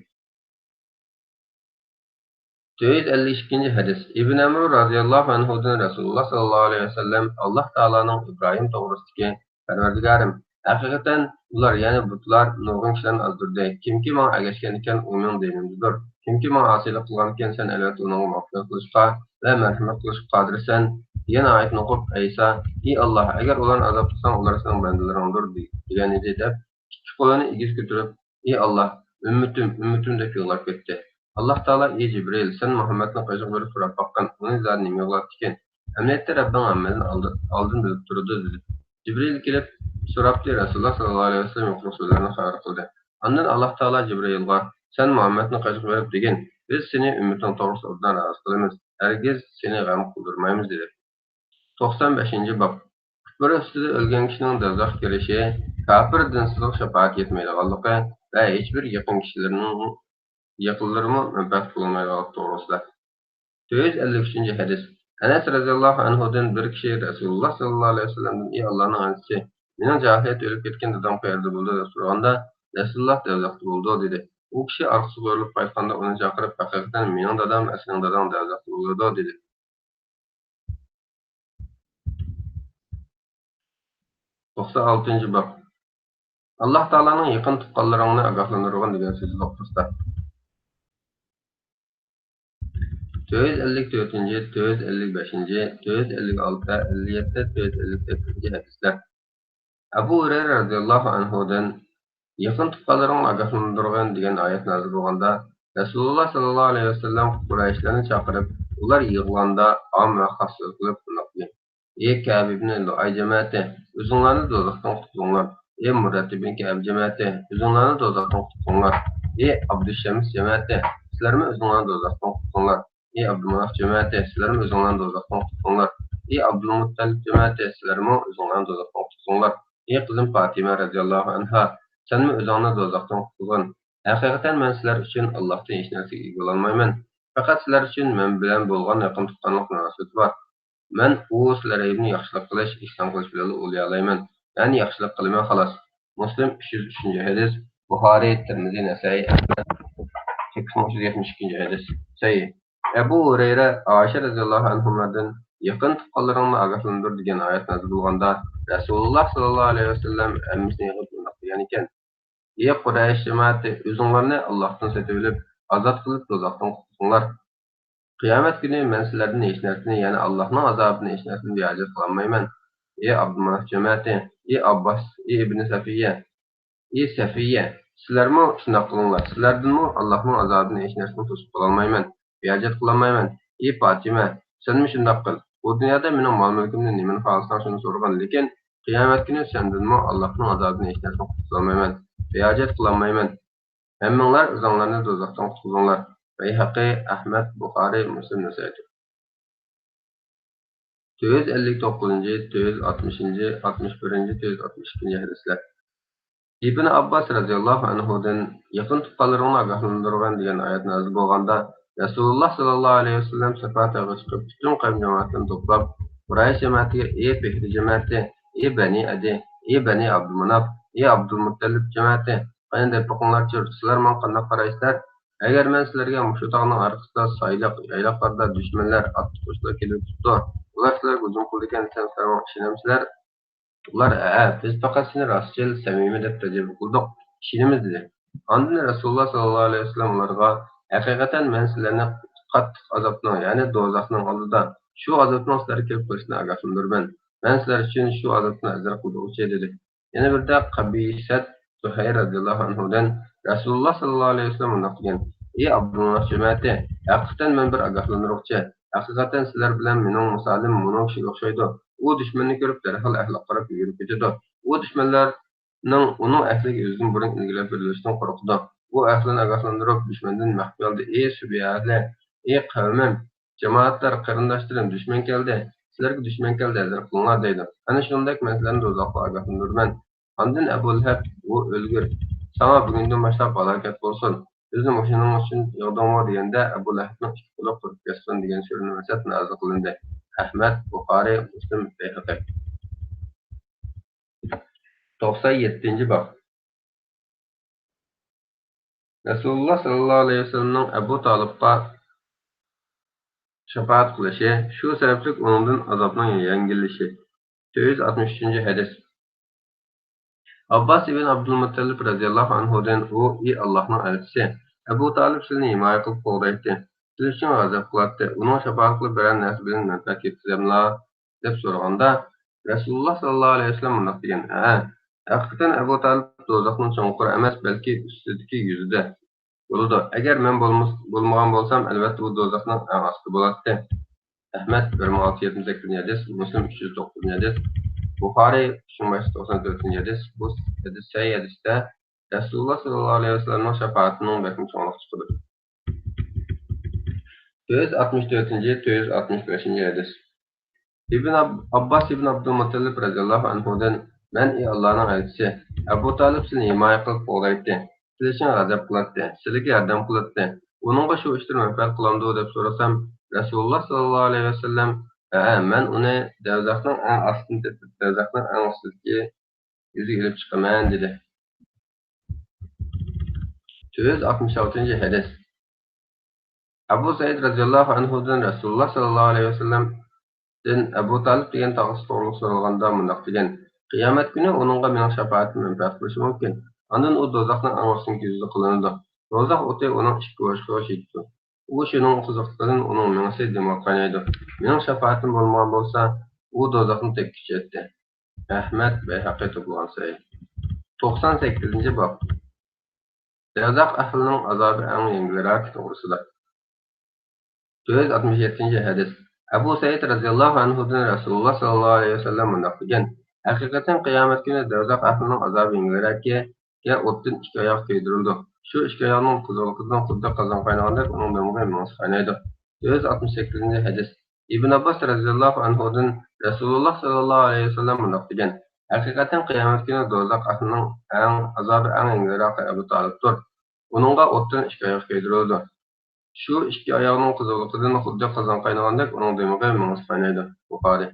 تۆت يۈز ئەللىك ئىككىنچى ھەدىس. ئىبن ئەمر رازىياللاھۇ ئەنھۇدىن رەسۇلۇللاھ ساللاللاھۇ ئەلەيھى ۋەسەللەم، ئاللاھ تائالانىڭ ئىبراھىم توغرىسىدىكى، پەرۋەردىگارىم، ھەقىقەتەن ئۇلار، يەنى بۇتلار، نۇرغۇن كىشىلەرنى ئازدۇردى. كىمكى ماڭا ئەگەشكەن ئىكەن، ئۇ مېنىڭ دىنىمدىدۇر. كىمكى ماڭا ئاسىيلىق قىلغان ئىكەن، سەن ئەلۋەتتە ئۇنىڭغا مەغپىرەت قىلىشقا ۋە مەرھەمەت قىلىشقا قادىرسەن، دېگەن ئايەتنى ئوقۇپ، ئەيسا، ئى ئاللاھ، ئەگەر ئۇلارنى ئازاب قىلساڭ، ئۇلار سېنىڭ بەندىلىرىڭدۇر، دېگەن ئىدى، دەپ، ئىككى قولىنى ئېگىز كۆتۈرۈپ، ئى ئاللاھ، ئۈممىتىم، ئۈممىتىم، دەپ يىغلاپ كەتتى. ئاللاھ تائالا، ئى جىبرىئىل، سەن مۇھەممەدنىڭ قېشىغا بېرىپ سوراپ باققىن، ئۇنى زادى نېمە يىغلاتتىكىن؟ ئەمەلىيەتتە رەببىڭ ھەممىدىن ئالدىن، ئالدىن بىلىپ تۇرىدۇ، دېدى. جىبرىئىل كېلىپ سوراپتى، رەسۇلۇللاھ ساللاللاھۇ ئەلەيھى ۋەسەللەم يۇقىرىقى سۆزلەرنى خەۋەر قىلدى. ئاندىن ئاللاھ تائالا جىبرىئىلغا، سەن مۇھەممەدنىڭ قېشىغا بېرىپ دېگىن، بىز سېنى ئۈممىتىڭ توغرىسىدا ئوبدان رازى قىلىمىز، ھەرگىز سېنى غەم قىلدۇرمايمىز، دېدى. توقسان بەشىنچى باب. كۇپۇر ئۈستىدە ئۆلگەن كىشىنىڭ دوزاخقا كىرىشى، كاپىر دىنسىزغا شاپائەت يەتمەيدىغانلىقى ۋە ھېچبىر يېقىن كىشىلىرىنىڭ، يېقىنلىرىمۇ مەنپەئەت قىلالمايدىغانلىقى توغرىسىدا. تۆت يۈز ئەللىك ئۈچىنچى ھەدىس. ئەنەس رەزىياللاھۇ ئەنھۇدىن بىر كىشى رەسۇلۇللاھ ساللاللاھۇ ئەلەيھى ۋەسەللەمدىن، ئى ئاللاھنىڭ ئەلچىسى، مېنىڭ جاھىلىيەتتە ئۆلۈپ كەتكەن دادام قەيەردە بولىدۇ؟ دەپ سورىغاندا، رەسۇلۇللاھ دوزاختا بولىدۇ، دېدى. ئۇ كىشى ئارقىسىغا ئۆرۈلۈپ قايتقاندا ئۇنى چاقىرىپ، ھەقىقەتەن مېنىڭ دادام ۋە سېنىڭ داداڭ دوزاختا بولىدۇ، دېدى. توقسان ئالتىنچى باب. ئاللاھ تائالانىڭ يېقىن تۇغقانلىرىڭنى ئاگاھلاندۇرغىن دېگەن سۆزى توغرىسىدا. تۆت يۈز ئەللىك تۆتىنچى، تۆت يۈز ئەللىك بەشىنچى، تۆت يۈز ئەللىك ئالتە، ئەللىك يەتتە، تۆت يۈز ئەللىك سەككىزىنچى ھەدىسلەر. ئەبۇ ھۇرەيرە رەزىياللاھۇ ئەنھۇدىن، يېقىن تۇغقانلىرىڭنى ئاگاھلاندۇرغىن دېگەن ئايەت نازىل بولغاندا، رەسۇلۇللاھ ساللاللاھۇ ئەلەيھى ۋەسەللەم قۇرەيشلەرنى چاقىرىپ، ئۇلار يىغلىغاندا ئام ۋە خاس سۆز قىلىپ مۇنداق دېدى: ئى كەئب ئىبنى لۇئەي جەمەتى، ئۆزۈڭلارنى دوزاختىن قۇتقۇزۇڭلار. ئى مۇررەت ئىبنى كەئب جەمەتى، ئۆزۈڭلارنى دوزاختىن قۇتقۇزۇڭلار. ئى ئابدۇشەمس جەمەتى، سىلەرمۇ ئۆزۈڭلارنى دوزاختىن قۇتقۇزۇڭلار. ئى ئابدۇماناف جەمەتى، سىلەرمۇ ئۆزۈڭلارنى دوزاختىن قۇتقۇزۇڭلار. ئى ئابدۇلمۇتتەلىپ جەمەتى، سىلەرمۇ ئۆزۈڭلارنى دوزاختىن قۇتقۇزۇڭلار. ئى قىزىم پاتىمە رەزىياللاھۇ ئەنھا، سەنمۇ ئۆزۈڭنى دوزاختىن قۇتقۇزغىن. ھەقىقەتەن مەن سىلەر ئۈچۈن ئاللاھتىن ھېچ نەرسىگە ئىگە بولالمايمەن. پەقەت سىلەر ئۈچۈن مەن بىلەن بولغان يېقىن تۇغقانلىق مۇناسىۋىتى بار. مەن ئۇ سىلەر ئەيىبىنى ياخشىلىق قىلىش، ئېھسان قىلىش بىلەنلا ئۇلىيالايمەن. يەنى ياخشىلىق قىلىمەن خالاس. مۇسلىم، ئۈچ يۈز ئۈچىنچى ھەدىس. بۇخارىي، تىرمىزى، نەسائىي، ئەھمەد، سەككىز مىڭ ئۈچ يۈز يەتمىش ئىككىنچى ھەدىس. سەھىھ. ئەبۇ ھۇرەيرە، ئائىشە رەزىياللاھۇ ئەنھۇمادىن، يېقىن تۇغقانلىرىڭنى ئاگاھلاندۇر دېگەن ئايەت نازىل بولغاندا، رەسۇلۇللاھ ساللاللاھۇ ئەلەيھى ۋەسەللەم ھەممىسىنى يىغىپ مۇنداق دېگەنىكەن: ئى قۇرەيش جەمەتى، ئۆزۈڭلارنى ئاللاھتىن سېتىۋېلىپ، ئازاد قىلىپ، دوزاختىن قۇتقۇزۇڭلار. قىيامەت كۈنى مەن سىلەردىن ھېچ نەرسىنى، يەنى ئاللاھنىڭ ئازابىدىن ھېچ نەرسىنى بىھاجەت قىلالمايمەن. ئى ئابدۇماناف جەمەتى، ئى ئابباس، ئى ئىبنى سەفىيە، ئى سەفىيە، سىلەرمۇ شۇنداق قىلىڭلار. سىلەردىنمۇ ئاللاھنىڭ ئازابىدىن ھېچ نەرسىنى توسۇپ قالالمايمەن، بىھاجەت قىلالمايمەن. ئى پاتىمە، سەنمۇ شۇنداق قىل. بۇ دۇنيادا مېنىڭ مال-مۈلكۈمدىن نېمىنى خالىساڭ، شۇنى سورىغىن. لېكىن قىيامەت كۈنى سەندىنمۇ ئاللاھنىڭ ئازابىدىن ھېچ نەرسىنى قۇتقۇزالمايمەن، بىھاجەت قىلالمايمەن. ھەممىڭلار ئۆزۈڭلارنى دوزاختىن قۇتقۇزۇڭلار. بەيھەقى، ئەھمەد، بۇخارىي، مۇسلىم، نەسائىي. تۆت يۈز ئەللىك توققۇزىنچى، تۆت يۈز ئاتمىشىنچى، ئاتمىش بىرىنچى، تۆت يۈز ئاتمىش ئىككىنچى ھەدىسلەر. ئىبن ئابباس رەزىياللاھۇ ئەنھۇدىن، يېقىن تۇغقانلىرىڭنى ئاگاھلاندۇرغىن دېگەن ئايەت نازىل بولغاندا، رەسۇلۇللاھ ساللاللاھۇ ئەلەيھى ۋەسەللەم سەپا تېغىغا چىقىپ، پۈتۈن قەۋم جامائەتلىرىنى توپلاپ، قۇرەيش جەمەتىگە، ئى فىھرى جەمەتى، ئى بەنى ئەدى، ئى بەنى ئابدۇماناپ، ئى ئابدۇلمۇتتەلىپ جەمەتى، قېنى دەپ بېقىڭلارچۇ، سىلەر ماڭا قانداق قارايسىلەر؟ ئەگەر مەن سىلەرگە مۇشۇ تاغنىڭ ئارقىسىدا سايلىق، يايلاقلاردا دۈشمەنلەر، ئاتلىق قوشۇنلار كېلىۋېتىپتۇ، ئۇلار سىلەرگە ھۇجۇم قىلىدىكەن دېسەم، سىلەر ماڭا ئىشىنەمسىلەر؟ ئۇلار، ھەئە، بىز پەقەت سېنى راستچىل، سەمىمىي دەپ تەجرىبە قىلدۇق، ئىشىنىمىز، دېدى. ئاندىن رەسۇلۇللاھ ساللاللاھۇ ئەلەيھى ۋەسەللەم ئۇلارغا، ھەقىقەتەن مەن سىلەرنى قاتتىق ئازابنىڭ، يەنى دوزاخنىڭ ئالدىدا، شۇ ئازابنىڭ سىلەرگە كېلىپ قېلىشىدىن ئاگاھلاندۇرىمەن. مەن سىلەر ئۈچۈن شۇ ئازابتىن ھەزەر قىلدۇرغۇچى، دېدى. يەنە بىردە قەبىسەت زۇھەير رەزىياللاھۇ ئەنھۇدىن، رەسۇلۇللاھ ساللاللاھۇ ئەلەيھى ۋەسەللەم مۇنداق دېگەن: ئى ئابدۇماناف جەمەتى، ھەقىقەتەن مەن بىر ئاگاھلاندۇرغۇچى. ھەقىقەتەن سىلەر بىلەن مېنىڭ مىسالىم مۇنۇ كىشىگە ئوخشايدۇ. ئۇ دۈشمەننى كۆرۈپ دەرھال ئەھلىگە قاراپ يۈگۈرۈپ كېتىدۇ. ئۇ دۈشمەنلەرنىڭ ئۇنىڭ ئەھلىگە ئۆزىدىن بۇرۇن ئىلگىرىلەپ بېرىلىشىدىن قورقىدۇ. ئۇ ئەھلىنى ئاگاھلاندۇرۇپ، دۈشمەندىن مەخپىي ھالدا: ئى سۈبيە ئەھلى، ئى قەۋمىم، جامائەتلەر، قېرىنداشلىرىم، دۈشمەن كەلدى، سىلەرگە دۈشمەن كەلدى، ھەزەر قىلىڭلار، دەيدۇ. ئەنە شۇنىڭدەك مەن سىلەرنى دوزاخقا ئاگاھلاندۇرىمەن. ئاندىن ئەبۇ لەھەب، ئۇ ئۆلگۈر، ساڭا بۈگۈندىن باشلاپ ھالاكەت بولسۇن! بىزنى مۇشۇنىڭ ئۈچۈن يىغدىڭمۇ؟ دېگەندە، ئەبۇ لەھەبنىڭ ئىككى قولى قۇرۇپ كەتسۇن دېگەن سۈرىنى ۋەسىيەت نازىل قىلىندى. ئەھمەد، بۇخارىي، مۇسلىم، بەيھەقى. توقسان يەتتىنچى باب. رەسۇلۇللاھ سەللەللاھۇ ئەلەيھى ۋەسەللەمنىڭ ئەبۇ تالىپقا شاپائەت قىلىشى، شۇ سەۋەبلىك ئۇنىڭدىن ئازابنىڭ يەڭگىللىشى. تۆت يۈز ئاتمىش ئۈچىنچى ھەدىس. ئابباس ئىبن ئابدۇلمۇتتەلىپ رەزىياللاھۇ ئەنھۇدىن، ئۇ، ئى ئاللاھنىڭ ئەلچىسى، ئەبۇ تالىپ سىلىنى ھىمايە قىلىپ قوغدايتتى، سىلى ئۈچۈن غەزەپ قىلاتتى، ئۇنىڭ شاپائەت قىلىپ بىرەر نەرسە بىلەن مەنپەئەت يەتكۈزەملا؟ دەپ سورىغاندا، رەسۇلۇللاھ سەللەللاھۇ ئەلەيھى ۋەسەللەم مۇنداق دېگەن، ھەئە، ھەقىقەتەن ئەبۇ تالىپ دوزاخنىڭ چوڭقۇرى ئەمەس، بەلكى ئۈستىدىكى يۈزىدە بولىدۇ. ئەگەر مەن بولمىس-، بولمىغان بولسام، ئەلۋەتتە ئۇ دوزاخنىڭ ئەڭ ئاستى بولاتتى. ئەھمەد، بىر مىڭ ئالتە يۈز يەتمىش سەككىزىنچى ھەدىس، مۇسلىم، ئۈچ يۈز توققۇزىنچى ھەدىس، بۇخارىي، ئۈچ مىڭ بەش يۈز توقسان تۆتىنچى ھەدىس. بۇ ھەدىس، سەھىھ ھەدىستە رەسۇلۇللاھ سەللەللاھۇ ئەلەيھى ۋەسەللەمنىڭ شاپائىتىنىڭ بەكمۇ چوڭلۇقى چىقىدۇ. تۆت يۈز ئاتمىش تۆتىنچى، تۆت يۈز ئاتمىش بەشىنچى ھەدىس. ئىبن ئاب-، ئابباس ئىبن ئابدۇلمۇتتەلىپ رەزىياللاھۇ ئەنھۇدىن، مەن، ئى ئاللاھنىڭ ئەلچىسى، ئەبۇ تالىپ سىلىنى ھىمايە قىلىپ قوغدايتتى، سىلى ئۈچۈن غەزەپ قىلاتتى، سىلىگە ياردەم قىلاتتى، ئۇنىڭغا شۇ ئىشلار مەنپەئەت قىلامدۇ دەپ سورىسام، رەسۇلۇللاھ سەللەللاھۇ ئەلەيھى ۋەسەللەم، ھەئە، مەن ئۇنى دەۋزەخنىڭ ئەڭ ئاستىدىن تېپىپ، دەۋزەخنىڭ ئەڭ ئۈستىدىكى يۈزىگە ئېلىپ چىقىمەن، دېدى. تۆت يۈز ئاتمىش ئالتىنچى ھەدىس. ئەبۇ سەئىد رەزىياللاھۇ ئەنھۇدىن رەسۇلۇللاھ سەللەللاھۇ ئەلەيھى ۋەسەللەمدىن ئەبۇ تالىپ دېگەن تاغىسى توغرىلىق سورالغاندا مۇنداق دېگەن، قىيامەت كۈنى ئۇنىڭغا مېنىڭ شاپائىتىم مەنپەئەت قىلىشى مۇمكىن. ئاندىن ئۇ دوزاخنىڭ ئەڭ ئۈستۈنكى يۈزىدە قىلىنىدۇ. دوزاخ ئوتى ئۇنىڭ ئىككى بوشلۇقىغا يېتىدۇ. ئۇ شۇنىڭ قىزىقلىقىدىن ئۇنىڭ مېڭىسى دېمىغا قاينايدۇ. مېنىڭ شاپائىتىم بولمىغان بولسا، ئۇ دوزاخنى تەگكۈچە ئەتتى. ئەھمەد، بەيھەقى توپلىغان سەھىھ. توقسان سەككىزىنچى باب. دوزاخ ئەھلىنىڭ ئازابى ئەڭ يەڭگىلرەك توغرىسىدا. تۆت يۈز ئاتمىش يەتتىنچى ھەدىس. ئەبۇ سەئىد رەزىياللاھۇ ئەنھۇدىن رەسۇلۇللاھ سەللەللاھۇ ئەلەيھى ۋەسەللەم مۇنداق دېگەن، ھەقىقەتەن قىيامەت كۈنى دوزاخ ئەھلىنىڭ ئازابى يەڭگىلرەككە ئوتتىن ئىككى ئاياغ كۆيدۈرۈلىدۇ. شۇ ئىككى ئاياغنىڭ قىزغىنلىقىدىن خۇددى قازان قاينىغاندەك ئۇنىڭ دىمىقى مېڭىسى قاينايدۇ. تۆت يۈز ئاتمىش سەككىزىنچى ھەدىس. ئىبن ئابباس رەزىياللاھۇ ئەنھۇدىن رەسۇلۇللاھ سەللەللاھۇ ئەلەيھى ۋەسەللەم مۇنداق دېگەن، ھەقىقەتەن قىيامەت كۈنى دوزاخ ئەھلىنىڭ ئەڭ، ئازابى ئەڭ يەڭگىلرەك ئەبۇ تالىپتۇر. ئۇنىڭغا ئوتتىن ئىككى ئاياغ كۆيدۈرۈلىدۇ. شۇ ئىككى ئاياغنىڭ قىزغىنلىقىدىن خۇددى قازان قاينىغاندەك ئۇنىڭ دىمىقى مېڭىسى قاينايدۇ. بۇخارىي.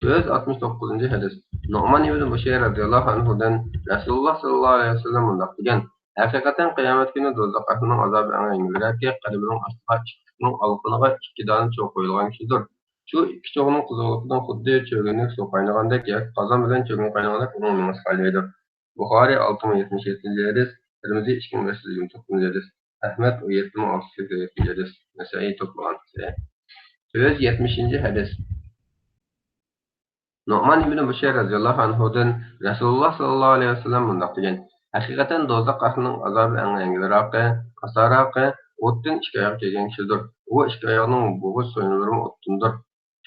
تۆت يۈز ئاتمىش توققۇزىنچى ھەدىس. نۇئمان ئىبن بۇشەير رەزىياللاھۇ ئەنھۇدىن رەسۇلۇللاھ سەللەللاھۇ ئەلەيھى ۋەسەللەم مۇنداق دېگەن، ھەقىقەتەن قىيامەت كۈنى دوزاخ ئەھلىنىڭ ئازابى ئەڭ يەڭگىلرەككە، قەدىمىنىڭ ئاستىغا ئىككى پۇتنىڭ ئالىقىنىغا ئىككى دانە چوغ قويۇلغان كىشىدۇر. شۇ ئىككى چوغنىڭ قىزغىنلىقىدىن خۇددى چۆگۈنلۈك سۇ قاينىغاندەك ياكى قازان بىلەن چۆگۈن قاينىغاندەك ئۇنىڭ مېڭىسى قاينايدۇ. بۇخارىي، ئالتە مىڭ يەتمىش يەتتىنچى ھەدىس، تىرمىزى، ئىككى مىڭ بەش يۈز يىگىرمە توققۇزىنچى ھەدىس، ئەھمەد، ئون يەتتە مىڭ ئالتە يۈز سەكسەن يەتتىنچى ھەدىس، نەسائىي توپلىغان. تۆت يۈز يەتمىشىنچى ھەدىس. نۇئمان ئىبنى بۇشەير رەزىياللاھۇ ئەنھۇدىن رەسۇلۇللاھ سەللەللاھۇ ئەلەيھى ۋەسەللەم مۇنداق دېگەن، ھەقىقەتەن دوزاخ ئەھلىنىڭ ئازابى ئەڭ يەڭگىلراقى، ئاسانراقى ئوتتىن ئىككى ئاياغ كەلگەن كىشىدۇر. ئۇ ئىككى ئاياغنىڭ بوغۇز سوينىلىرىمۇ ئوتتىندۇر.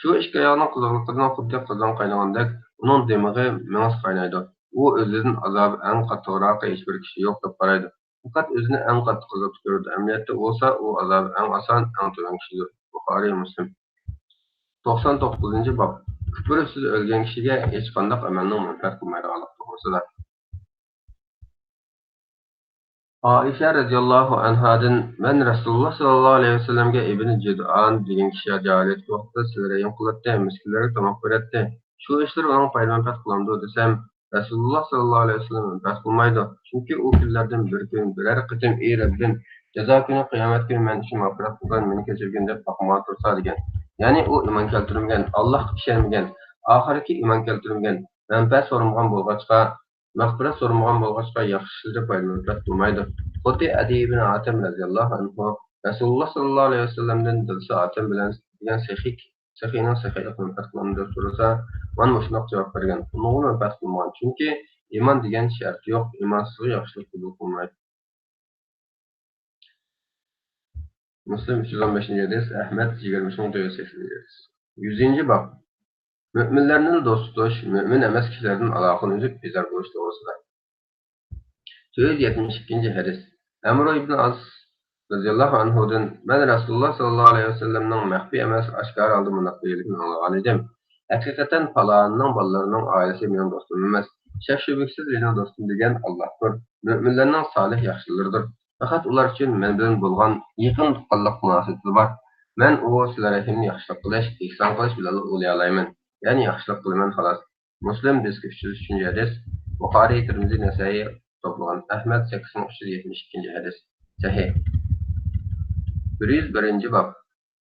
شۇ ئىككى ئاياغنىڭ قىزغىنلىقىدىن خۇددى قازان قاينىغاندەك ئۇنىڭ دىمىغى، مېڭىسى قاينايدۇ. ئۇ ئۆزىدىن ئازابى ئەڭ قاتتىقراقى ھېچبىر كىشى يوق دەپ قارايدۇ. پەقەت ئۆزىنى ئەڭ قاتتىق ئازابتا كۆرىدۇ. ئەمەلىيەتتە بولسا ئۇ ئازابى ئەڭ ئاسان، ئەڭ تۆۋەن كىشىدۇر. بۇخارىي، مۇسلىم. توقسان توققۇزىنچى باب. كۇپۇر ئۈستىدە ئۆلگەن كىشىگە ھېچقانداق ئەمەلنىڭ مەنپەئەت قىلمايدىغانلىقى توغرىسىدا. ئائىشە رەزىياللاھۇ ئەنھادىن، مەن رەسۇلۇللاھ سەللەللاھۇ ئەلەيھى ۋەسەللەمگە ئىبنى جۇدئان دېگەن كىشى جاھىلىيەتتىكى ۋاقىتتا سىلە رەھىم قىلاتتى، مىسكىنلەرگە تاماق بېرەتتى. شۇ ئىشلىرى ئۇنىڭغا پايدا مەنپەئەت قىلامدۇ دېسەم، رەسۇلۇللاھ سەللەللاھۇ ئەلەيھى ۋەسەللەم مەنپەئەت قىلمايدۇ. چۈنكى ئۇ كۈنلەردىن بىر كۈن بىرەر قېتىم، ئى رەببىم، جازا كۈنى، قىيامەت كۈنى مەن ئۈچۈن مەغپىرەت قىلغىن، مېنى كەچۈرگىن دەپ باقمىغا تۇرسا دېگەن. يەنى ئۇ ئىمان كەلتۈرمىگەن، ئاللاھقا ئىشەنمىگەن، ئاخىرقى ئىمان كەلتۈرمىگەن، مەنپەئەت سورىمىغان بولغاچقا، مەغپىرەت سورىمىغان بولغاچقا، ياخشى ئىشلىرى پايدا مەنپەئەت قىلمايدۇ. خۇددى ئەدى ئىبن ھاتىم رەزىياللاھۇ ئەنھۇ رەسۇلۇللاھ سەللەللاھۇ ئەلەيھى ۋەسەللەمدىن دىلسا ھاتىم بىلەن دېگەن سېخىي، سېخىينىڭ سېخىيلىقى مەنپەئەت قىلامدۇ دەپ سورىسا، مانا مۇشۇنداق جاۋاب بەرگەن، ئۇنىڭغىمۇ مەنپەئەت قىلمىغان. چۈنكى ئىمان دېگەن شەرتى يوق، ئىمانسىزغا ياخشىلىق قوبۇل قىلمايدۇ. مۇسلىم، ئۈچ يۈز ئون بەشىنچى ھەدىس، ئەھمەد، يىگىرمە مىڭ تۆت يۈز سەكسەن ھەدىس. يۈزىنچى باب. مۆمىنلەرنى دوست تۇتۇش، مۆمىن ئەمەس كىشىلەردىن ئالاقىنى ئۈزۈپ بىزار بولۇش توغرىسىدا. تۆت يۈز يەتمىش ئىككىنچى ھەدىس. ئەمرۇ ئىبن ئاس رەزىياللاھۇ ئەنھۇدىن، مەن رەسۇلۇللاھ سەللەللاھۇ ئەلەيھى ۋەسەللەمنىڭ مەخپىي ئەمەس، ئاشكارا ھالدا مۇنداق دېگەنلىكىنى ئاڭلىغانىدىم، ھەقىقەتەن پالانىنىڭ بالىلىرىنىڭ ئائىلىسى مېنىڭ دوستۇم ئەمەس. شەك-شۈبھىسىز مېنىڭ دوستۇم دېگەن ئاللاھتۇر. مۆمىنلەرنىڭ سالىھ ياخشىلىرىدۇر. پەقەت ئۇلار ئۈچۈن مەن بىلەن بولغان يېقىن تۇغقانلىق مۇناسىۋىتى بار. مەن ئۇ سىلە رەھىمنى ياخشىلىق قىلىش، ئېھسان قىلىش بىلەنلا ئۇلىيالايمەن. يەنى ياخشىلىق قىلىمەن، خالاس. مۇسلىم، بىر مىڭ ئۈچ يۈز ئۈچىنچى ھەدىس، بۇخارىي، تىرمىزى، نەسائىي توپلىغان، ئەھمەد، سەككىز مىڭ ئۈچ يۈز يەتمىش ئىككىنچى ھەدىس، سەھىھ. بىر يۈز بىرىنچى باب.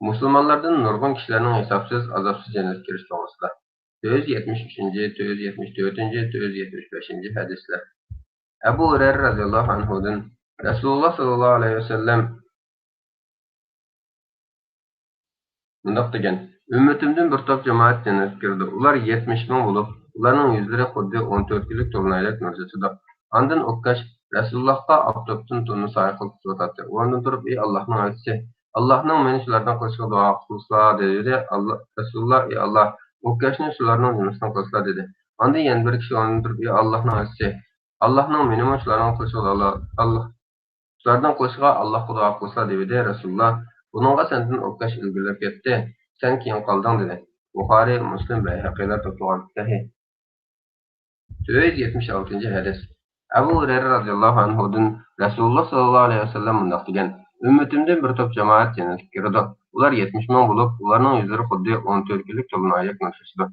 مۇسۇلمانلاردىن نۇرغۇن كىشىلەرنىڭ ھېسابسىز، ئازابسىز جەننەتكە كىرىشى توغرىسىدا. تۆت يۈز يەتمىش ئۈچىنچى، تۆت يۈز يەتمىش تۆتىنچى، تۆت يۈز يەتمىش بەشىنچى ھەدىسلەر. ئەبۇ ھۇرەيرە رەزىياللاھۇ ئەنھۇدىن رەسۇلۇللاھ ساللاللاھۇ ئەلەيھى ۋەسەللەم مۇنداق دېگەن: ئۈممىتىمدىن بىر توپ جامائەت جەننەتكە كىرىدۇ. ئۇلار يەتمىش مىڭ بولۇپ، ئۇلارنىڭ يۈزلىرى خۇددى ئون تۆت كۈنلۈك تولۇنايدەك نۇر چاچىدۇ. ئاندىن ئوكاش رەسۇلۇللاھقا ئاپتاپتىن تونۇر سايە قىلىپ تۇتۇۋاتاتتى. ئورنىدىن تۇرۇپ، ئى ئاللاھنىڭ ئەلچىسى، ئاللاھنىڭ مېنى شۇلاردىن قىلىشىغا دۇئا قىلسىلا، دېدى. ئاللا، رەسۇلۇللاھ، ئى ئاللاھ، ئوكاشنى شۇلارنىڭ جۈملىسىدىن قىلسىلا، دېدى. ئاندىن يەنە بىر كىشى ئورنىدىن تۇرۇپ، ئى ئاللاھنىڭ ئەلچىسى، ئاللاھنىڭ مېنىمۇ شۇلارنىڭ قىلىشىغا، ئاللا، ئاللا، شۇلارنىڭ قىلىشىغا ئاللاھقا دۇئا قىلسىلا، دېۋىدى. رەسۇلۇللاھ بۇنىڭغا سەندىن ئوكاش ئىلگىرىلەپ كەتتى، سەن كېيىن قالدىڭ، دېدى. بۇخارىي، مۇسلىم، بەيھەقىيلار توپلىغان. سەھىھ. تۆت يۈز يەتمىش ئالتىنچى ھەدىس. ئەبۇ ھۇرەيرە رەزىياللاھۇ ئەنھۇدىن رەسۇلۇللاھ ساللاللاھۇ ئەلەيھى ۋەسەللەم مۇنداق دېگەن: ئۈممىتىمدىن بىر توپ جامائەت جەننەتكە كىرىدۇ. ئۇلار يەتمىش مىڭ بولۇپ، ئۇلارنىڭ يۈزلىرى خۇددى ئون تۆت كۈنلۈك تولۇنايدەك نۇر چاچىدۇ.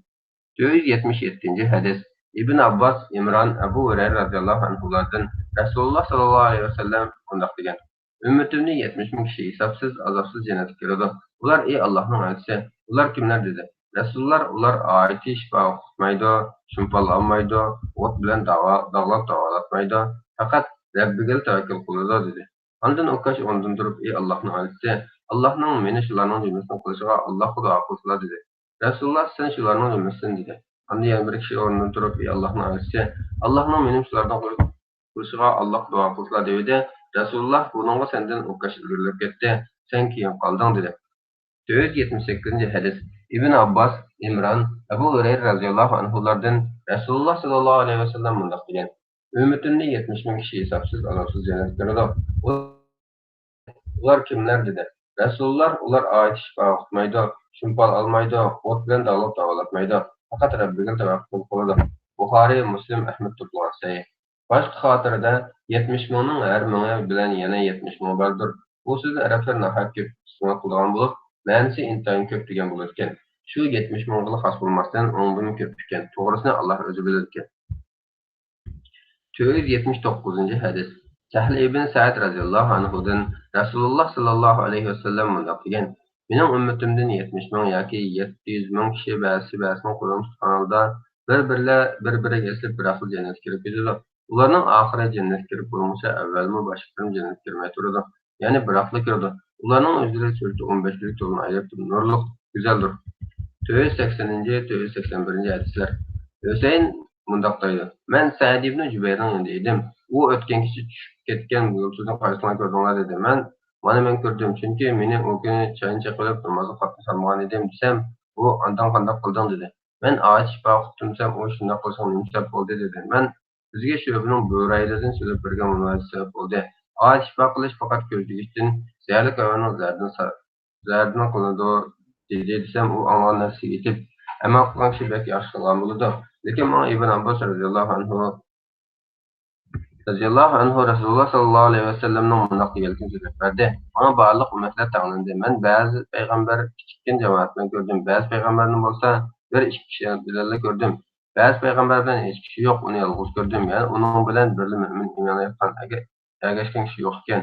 تۆت يۈز يەتمىش يەتتىنچى ھەدىس. ئىبن ئابباس، ئىمران، ئەبۇ ھۇرەيرە رەزىياللاھۇ ئەنھۇلاردىن رەسۇلۇللاھ ساللاللاھۇ ئەلەيھى ۋەسەللەم مۇنداق دېگەن: ئۈممىتىمدىن يەتمىش مىڭ كىشى ھېسابسىز، ئازابسىز جەننەتكە كىرىدۇ. ئۇلار: ئى ئاللاھنىڭ ئەلچىسى، ئۇلار كىملەر؟ دېدى. رەسۇلۇللاھ: ئۇلار ئايىتى شىپا ئوقۇتمايدۇ، شۇمپان ئالمايدۇ، ئوت بىلەن داغا-، داغلاپ داۋالاتمايدۇ، پەقەت رەببىگىلا تەۋەككۈل قىلىدۇ، دېدى. ئاندىن ئوكاش ئورنىدىن تۇرۇپ: ئى ئاللاھنىڭ ئەلچىسى، ئاللاھنىڭ مېنى شۇلارنىڭ جۈملىسىدىن قىلىشىغا ئاللاھقا دۇئا قىلسىلا، دېدى. رەسۇلۇللاھ: سەن شۇلارنىڭ جۈملىسىدىن، دېدى. ئاندىن يەنە بىر كىشى ئورنىدىن تۇرۇپ: ئى ئاللاھنىڭ ئەلچىسى، ئاللاھنىڭ مېنى شۇلاردىن قىلىشىغا ئاللاھقا دۇئا قىلسىلا، دېۋىدى. رەسۇلۇللاھ بۇنىڭغا سەندىن ئوكاش ئىلگىرىلەپ كەتتى، سەن كېيىن قالدىڭ، دېدى. تۆت يۈز يەتمىش سەككىزىنچى ھەدىس. ئىبن ئابباس، ئىمران، ئەبۇ ھۇرەيرە رەزىياللاھۇ ئەنھۇلاردىن رەسۇلۇللاھ ساللاللاھۇ ئەلەيھى ۋەسەللەم مۇنداق دېگەن: ئۈممىتىمدىن يەتمىش مىڭ كىشى ھېسابسىز، ئازابسىز جەننەتكە كىرىدۇ. ئۇلار كىملەر؟ دېدى. رەسۇلۇللاھ: ئۇلار ئايىتى شىپا ئوقۇتمايدۇ، شۇمپان ئالمايدۇ، ئوت بىلەن داغلاپ داۋالاتمايدۇ، پەقەت رەببىگىلا تەۋەككۈل قىلىدۇ. بۇخارىي، مۇسلىم، ئەھمەد توپلىغان. سەھىھ. باشقا خاتىرىدە يەتمىش مىڭنىڭ ھەر مىڭى بىلەن يەنە يەتمىش مىڭى باردۇر. بۇ سۆزنى ئەرەبلەر ناھايىتى كۆپ ئىستېمال قىلىدىغان بولۇپ، مەنىسى ئىنتايىن كۆپ دېگەن بولىدىكەن. شۇ يەتمىش مىڭغىلا خاس بولماستىن، ئۇنىڭدىنمۇ كۆپكەن. توغرىسىنى ئاللاھ ئۆزى بىلىدىكەن. تۆت يۈز يەتمىش توققۇزىنچى ھەدىس. سەھلى ئىبن سەئد رەزىياللاھۇ ئەنھۇدىن رەسۇلۇللاھ ساللاللاھۇ ئەلەيھى ۋەسەللەم مۇنداق دېگەن: مېنىڭ ئۈممىتىمدىن يەتمىش مىڭ ياكى يەتتە يۈز مىڭ كىشى بەزىسى بەزىسىنىڭ قولىنى تۇتقان ھالدا بىر-بىرلە-، بىر-بىرىگە ئېسىلىپ بىراقلا جەننەتكە كىرىپ كېتىدۇ. ئۇلارنىڭ ئاخىرى جەننەتكە كىرىپ بولمىسا، ئەۋۋەلمۇ باشقىلىرىمۇ جەننەتكە كىرمەي تۇرىدۇ. يەنى بىراقلا كىرىدۇ. ئۇلارنىڭ ئۆزلىرى سۈرىتى ئون بەش كۈنلۈك تولۇن ئايدەك نۇرلۇق، گۈزەلدۇر. تۆت يۈز سەكسەنىنچى، تۆت يۈز سەكسەن بىرىنچى ھەدىسلەر. ھۈسەيىن مۇنداق دەيدۇ: مەن سەئىد ئىبنى جۇبەيرنىڭ يېنىدا ئىدىم. ئۇ ئۆتكەن كېچە چۈشۈپ كەتكەن يۇلتۇزنى قايسىڭلار كۆردۈڭلار؟ دېدى. مەن: مانا مەن كۆردۈم، چۈنكى مېنى ئۇ كۈنى چاينى چېقىۋېلىپ نامازغا قاتنىشالمىغان ئىدىم، دېسەم، ئۇ: ئاندىن قانداق قىلدىڭ؟ دېدى. مەن: ئايەت شىپا ئوقۇتتۇم، دېسەم، ئۇ: شۇنداق قىلىشىڭ نېمە سەۋەب بولدى؟ دېدى. مەن: بىزگە شۆبىنىڭ بۇرەيدىدىن سۆزلەپ بەرگەن مۇنازىرىسى سەۋەب بولدى. ئايەت شىپا قىلىش پەقەت كۆز تېگىشتىن زەھەرلىك ھايۋاننىڭ زەھىرىدىن سا-، زەھىرىدىن قىلىنىدۇ، دېدى، دېسەم، ئۇ ئاڭلىغان نەرسىگە يېتىپ، ئەمەل قىلغان كىشى بەك ياخشى قىلغان بولىدۇ. لېكىن ماڭا ئىبن ئابباس رەزىياللاھۇ ئەنھۇ، رەزىياللاھۇ ئەنھۇ رەسۇلۇللاھ ساللاللاھۇ ئەلەيھى ۋەسەللەمنىڭ مۇنداق دېگەنلىكىنى سۆزلەپ بەردى: ماڭا بارلىق ئۈممەتلەر تەڭلەندى. مەن بەزى پەيغەمبەر كىچىككىنە جامائەت بىلەن كۆردۈم، بەزى پەيغەمبەرنى بولسا بىر ئىككى كىشى بىلەنلا كۆردۈم. بەزى پەيغەمبەر بىلەن ھېچ كىشى يوق، ئۇنى يالغۇز كۆردۈم. يەنى ئۇنىڭ بىلەن بىرلا مۆمىن ئىمان ئېيتقان، ئەگە-، ئەگەشكەن كىشى يوق ئىكەن.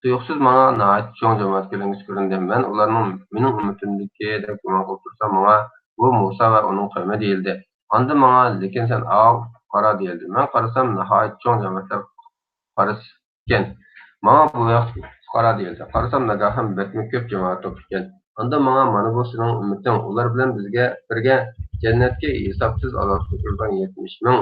تۇيۇقسىز ماڭا ناھايىتى چوڭ جامائەت كۆلەڭگىسى كۆرۈندى. مەن ئۇلارنىڭ مېنىڭ ئۈممىتىمدىكى دەپ گۇمان قىلىپ تۇرسام، ماڭا بۇ مۇسا ۋە ئۇنىڭ قەۋمى دېيىلدى. ئاندىن ماڭا، لېكىن سەن ئاۋۇ پۇقارا دېيىلدى. مەن قارىسام، ناھايىتى چوڭ جامائەتلەر قارىسى ئىكەن. ماڭا بۇ ۋاقىت پۇقارا دېيىلدى. قارىسام، ناگاھان بەكمۇ كۆپ جامائەت توپلىشىپ كەتكەن. ئاندىن ماڭا، مانا بۇ سېنىڭ ئۈممىتىڭ، ئۇلار بىلەن بىرگە، بىرگە جەننەتكە ھېسابسىز ئازابسىز كىرىدىغان يەتمىش مىڭ،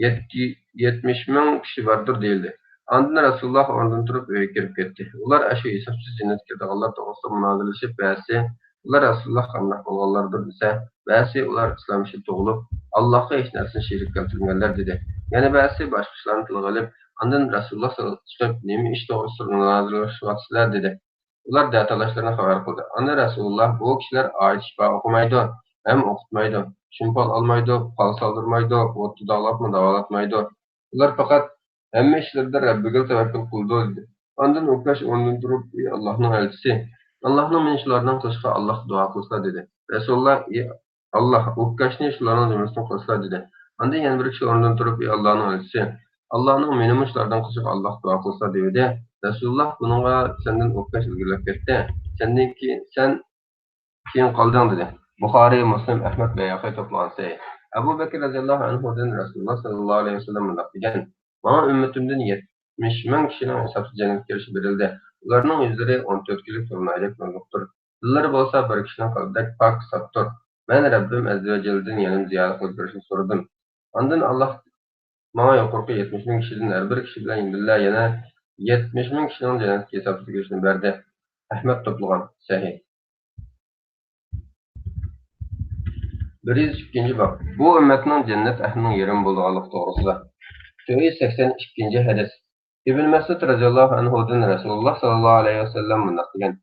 يەتتە-، يەتمىش مىڭ كىشى باردۇر دېيىلدى. ئاندىن رەسۇلۇللاھ ئورنىدىن تۇرۇپ ئۆيگە كىرىپ كەتتى. ئۇلار ئاشۇ ھېسابسىز جەننەتكە كىرىدىغانلار توغرىسىدا مۇنازىرىلىشىپ، بەزىسى، ئۇلار رەسۇلۇللاھ قانداق بولغانلاردۇر دېسە، بەزىسى، ئۇلار ئىسلام ئىچىدە تۇغۇلۇپ، ئاللاھقا ھېچ نەرسىنى شېرىك كەلتۈرمىگەنلەر دېدى. يەنە بەزىسى باشقا ئىشلارنى تىلغا ئېلىپ، ئاندىن رەسۇلۇللاھ چىقىپ، نېمە ئىش توغرىسىدا مۇنازىرىلىشىۋاتىسىلەر دېدى. ئۇلار دەتالاشلىرىنى خەۋەر قىلدى. ئاندىن رەسۇلۇللاھ، بۇ كىشىلەر ئايەت شىپا ئوقۇمايدۇ ھەم ئوقۇتمايدۇ. شىنپان ئالمايدۇ، قان سالدۇرمايدۇ، ئوتتا داغلاپمۇ داۋالاتمايدۇ. ئۇلار پەقەت ھەممە ئىشلىرىدا رەببىگىلا تەۋەككۈل قىلىدۇ، دېدى. ئاندىن ئۇكاش ئورنىدىن تۇرۇپ، ئى ئاللاھنىڭ ئەلچىسى، ئاللاھنىڭ مېنى شۇلاردىن قىلىشىغا ئاللاھقا دۇئا قىلسىلا، دېدى. رەسۇلۇللا، ئى ئاللاھ، ئۇكاشنى شۇلارنىڭ جۈملىسىدىن قىلسىلا، دېدى. ئاندىن يەنە بىر كىشى ئورنىدىن تۇرۇپ، ئى ئاللاھنىڭ ئەلچىسى، ئاللاھنىڭ مېنىمۇ شۇلاردىن قىلىشىغا ئاللاھقا دۇئا قىلسىلا، دېۋىدى. رەسۇلۇللا بۇنىڭغا، سەندىن ئۇكاش ئىلگىرىلەپ كەتتى. سەندىن كېيىن، سەن كېيىن قالدىڭ، دېدى. بۇخارىي، مۇسلىم، ئەھمەد، بەيھەقى توپلىغان سەھىھ. ئەبۇ بەكرى رەزىياللاھۇ ئەنھۇدىن رەسۇلۇللا سەللەللاھۇ ئەلەيھى ۋەسەللەم مۇنداق دېگەن: ماڭا ئۈممىتىمدىن يەتمىش مىڭ كىشىنىڭ ھېسابسىز جەننەتكە كىرىشى بېرىلدى. ئۇلارنىڭ يۈزلىرى ئون تۆت كۈنلۈك تولۇنئايدەك نۇرلۇقتۇر. دىللىرى بولسا بىر كىشىنىڭ قەلبىدەك پاك، ساپتۇر. مەن رەببىم ئەززە ۋە جەللىدىن يەنە زىيادە قىلىپ بېرىشنى سورىدىم. ئاندىن ئاللاھ ماڭا يۇقىرىقى يەتمىش مىڭ كىشىدىن ھەر بىر كىشى بىلەن بىللە يەنە يەتمىش مىڭ كىشىنىڭ جەننەتكە ھېسابسىز كىرىشىنى بەردى. ئەھمەد توپلىغان سەھىھ. بىر يۈز ئىككىنچى باب. بۇ ئۈممەتنىڭ جەننەت ئەھلىنىڭ يېرىم بولىدىغانلىقى توغرىسىدا. تۆت يۈز سەكسەن ئىككىنچى ھەدىس. ئىبن مەسئۇد رەزىياللاھۇ ئەنھۇدىن رەسۇلۇللا سەللەللاھۇ ئەلەيھى ۋەسەللەم مۇنداق دېگەن: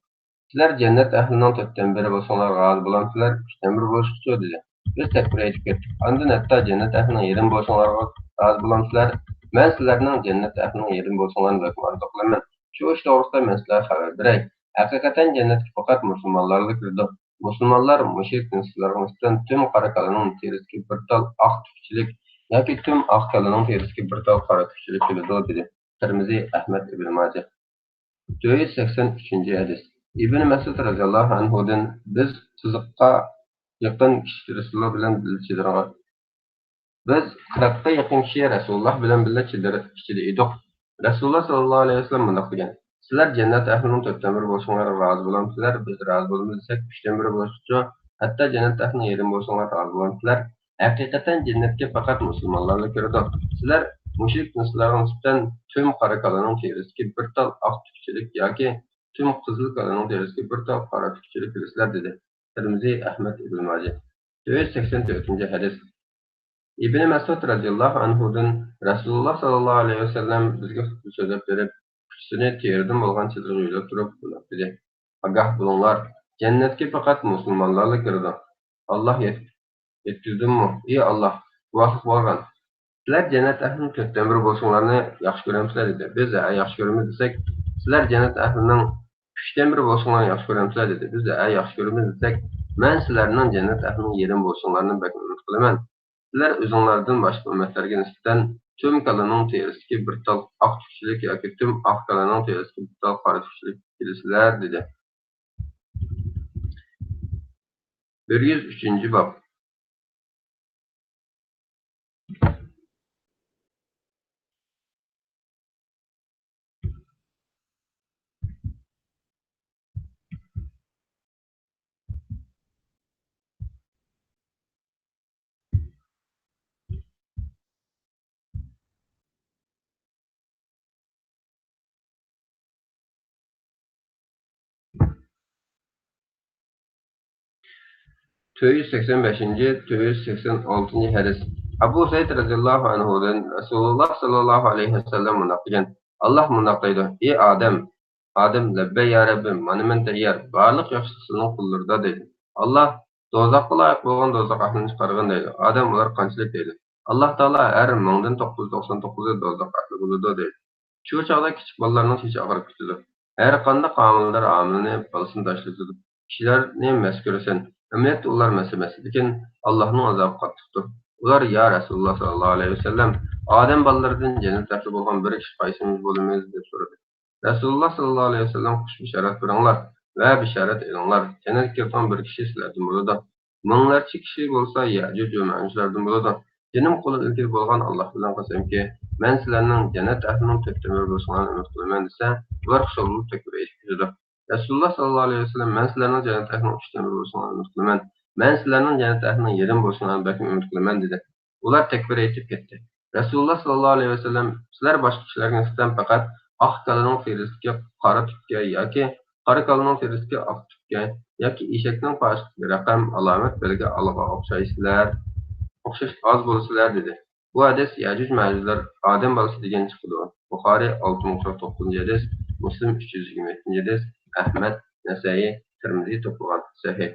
سىلەر جەننەت ئەھلىنىڭ تۆتتىن بىرى بولساڭلار رازى بولامسىلەر؟ ئۈچتىن بىرى بولسىچۇ؟ دېدى. بىز تەكبىر ئېيتىپ كەتتۇق. ئاندىن ھەتتا جەننەت ئەھلىنىڭ يېرىمى بولساڭلارغا رازى بولامسىلەر؟ مەن سىلەرنىڭ جەننەت ئەھلىنىڭ يېرىمى بولساڭلارنى بەكمۇ ئارزۇ قىلىمەن. شۇ ئىش توغرىسىدا مەن سىلەرگە خەۋەر بېرەي. ھەقىقەتەن جەننەتكە پەقەت مۇسۇلمانلارلا كىرىدۇ. مۇسۇلمانلار مۇشرىك دىنسىزلارغا نىسبەتەن تۈم قارا كالىنىڭ تېرىسىدىكى بىر تال ئاق تۈكچىلىك ياكى تۈم ئاق كالىنىڭ تېرىسىدىكى بىر تال قارا تۈكچىلىك كېلىدۇ، دېدى. تىرمىزى، ئەھمەد، ئىبن ماجە. تۆت يۈز سەكسەن ئۈچىنچى ھەدىس. ئىبن مەسئۇد رەزىياللاھۇ ئەنھۇدىن: بىز قىرىققا يېقىن كىشى رەسۇلۇللا بىلەن بىللە چېدىرغا، بىز قىرىققا يېقىن كىشى رەسۇلۇللا بىلەن بىللە چېدىر ئىچىدە ئىدۇق. رەسۇلۇللا سەللەللاھۇ ئەلەيھى ۋەسەللەم مۇنداق دېگەن: سىلەر جەننەت ئەھلىنىڭ تۆتتىن بىرى بولۇشۇڭلارغا رازى بولامسىلەر؟ بىز رازى بولىمىز دېسەك، ئۈچتىن بىرى بولۇشقىچۇ؟ ھەتتا جەننەت ئەھلىنىڭ يېرىمى بولۇشۇڭلارغا رازى بولامسىلەر؟ ھەقىقەتەن جەننەتكە پەقەت مۇسۇلمانلارلا كىرىدۇ. سىلەر مۇشرىك دىنسىزلارغا نىسبەتەن تۈم قارا كالىنىڭ تېرىسىدىكى بىر تال ئاق تۈكچىلىك ياكى تۈم قىزىل كالىنىڭ تېرىسىدىكى بىر تال قارا تۈكچىلىك بىلىسىلەر، دېدى. تىرمىزى، ئەھمەد، ئىبن ماجە. تۆت يۈز سەكسەن تۆتىنچى ھەدىس. ئىبن مەسئۇد رەزىياللاھۇ ئەنھۇدىن رەسۇلۇللا سەللەللاھۇ ئەلەيھى ۋەسەللەم بىزگە خۇتبە سۆزلەپ بېرىپ، ئۇچىسىنى تېرىدىن بولغان چېدىرغا يۆلەپ تۇرۇپ مۇنداق دېدى: ئاگاھ بولۇڭلار، جەننەتكە پەقەت مۇسۇلمانلارلا كىرىدۇ. ئاللاھ يەت-، يەتكۈزدۈممۇ؟ ئى ئاللاھ، گۇۋاھلىق بارغان. سىلەر جەننەت ئەھلىنىڭ تۆتتىن بىرى بولۇشۇڭلارنى ياخشى كۆرەمسىلەر؟ دېدى. بىز ھە، ياخشى كۆرىمىز دېسەك، سىلەر جەننەت ئەھلىنىڭ ئۈچتىن بىرى بولۇشۇڭلارنى ياخشى كۆرەمسىلەر؟ دېدى. بىز ھە، ياخشى كۆرىمىز دېسەك، مەن سىلەرنىڭ جەننەت ئەھلىنىڭ يېرىمى بولۇشۇڭلارنى بەك ئۈمىد قىلىمەن. سىلەر ئۆزۈڭلاردىن باشقا ئۈممەتلەرگە نىسبەتەن تۈم كالىنىڭ تېرىسىدىكى بىر تال ئاق تۈكچىلىك ياكى تۈم ئاق كالىنىڭ تېرىسىدىكى بىر تال قارا تۈكچىلىك كېلىسىلەر، دېدى. بىر يۈز ئۈچىنچى باب. تۆت يۈز سەكسەن بەشىنچى، تۆت يۈز سەكسەن ئالتىنچى ھەدىس. ئەبۇ سەئىد رەزىياللاھۇ ئەنھۇدىن رەسۇلۇللا سەللەللاھۇ ئەلەيھى ۋەسەللەم مۇنداق دېگەن: ئاللاھ مۇنداق دەيدۇ: ئى ئادەم، ئادەم، لەببەي يا رەببىم، مانا مەن تەييار، بارلىق ياخشىلىق سىلىنىڭ قوللىرىدا، دەيدۇ. ئاللاھ دوزاخقا لايىق بولغان دوزاخ ئەھلىنى چىقارغىن، دەيدۇ. ئادەم، ئۇلار قانچىلىك؟ دەيدۇ. ئاللاھ تائالا ھەر مىڭدىن توققۇز يۈز توقسان توققۇزى دوزاخ ئەھلى بولىدۇ، دەيدۇ. شۇ چاغدا كىچىك بالىلارنىڭ چېچى ئاغرىپ كېتىدۇ. ھەر قانداق ھامىلىدار ھامىلىنى بالىسىنى تاشلىتىدۇ. كىشىلەرنى مەس كۆرىسەن. ئەمەلىيەتتە ئۇلار مەس ئەمەس، لېكىن ئاللاھنىڭ ئازابى قاتتىقتۇر. ئۇلار: يا رەسۇلۇللا سەللەللاھۇ ئەلەيھى ۋەسەللەم، ئادەم بالىلىرىدىن جەننەت ئەھلى بولغان بىر كىشى قايسىمىز بولىمىز؟ دەپ سورىدى. رەسۇلۇللا سەللەللاھۇ ئەلەيھى ۋەسەللەم: خۇش بېشارەت بېرىڭلار ۋە بېشارەت ئېلىڭلار، جەننەتكە كىرىدىغان بىر كىشى سىلەردىن بولىدۇ. مىڭلارچە كىشى بولسا يەجۇج ۋە مەجۇجلاردىن بولىدۇ. جېنىم قولۇمدىكى بولغان ئاللاھ بىلەن قەسەمكى، مەن سىلەرنىڭ جەننەت ئەھلىنىڭ تۆتتىن بىرى بولۇشۇڭلارنى ئۈمىد قىلىمەن، دېسە، ئۇلار خۇشال بولۇپ تەكبىر ئېيتىپ كېتىدۇ. رەسۇلۇللا سەللەللاھۇ ئەلەيھى ۋەسەللەم: مەن سىلەرنىڭ جەننەت ئەھلىنىڭ ئۈچتىن بىرى بولۇشۇڭلارنى ئۈمىد قىلىمەن. مەن سىلەرنىڭ جەننەت ئەھلىنىڭ يېرىمى بولۇشۇڭلارنى بەكمۇ ئۈمىد قىلىمەن، دېدى. ئۇلار تەكبىر ئېيتىپ كەتتى. رەسۇلۇللا سەللەللاھۇ ئەلەيھى ۋەسەللەم: سىلەر باشقا كىشىلەرگە نىسبەتەن پەقەت ئاق كالىنىڭ تېرىسىدىكى قارا تۈككە ياكى قارا كالىنىڭ تېرىسىدىكى ئاق تۈككە ياكى ئېشەكنىڭ پاشىسىدىكى رەقەم، ئالامەت، بەلگە، ئالىغا ئوخشايسىلەر، ئوخشاش ئاز بولىسىلەر، دېدى. بۇ ھەدىس يەجۇج مەجۇجلار ئادەم بالىسى دېگەن چىقىدۇ. بۇخارىي، ئالتە مىڭ توقسان توققۇزىنچى ھەدىس، مۇسلىم، ئۈچ يۈز يىگىرمە يەتتىنچى ھەدىس، ئەھمەد، نەسەئىي، تىرمىزى توپلىغان. سەھىھ.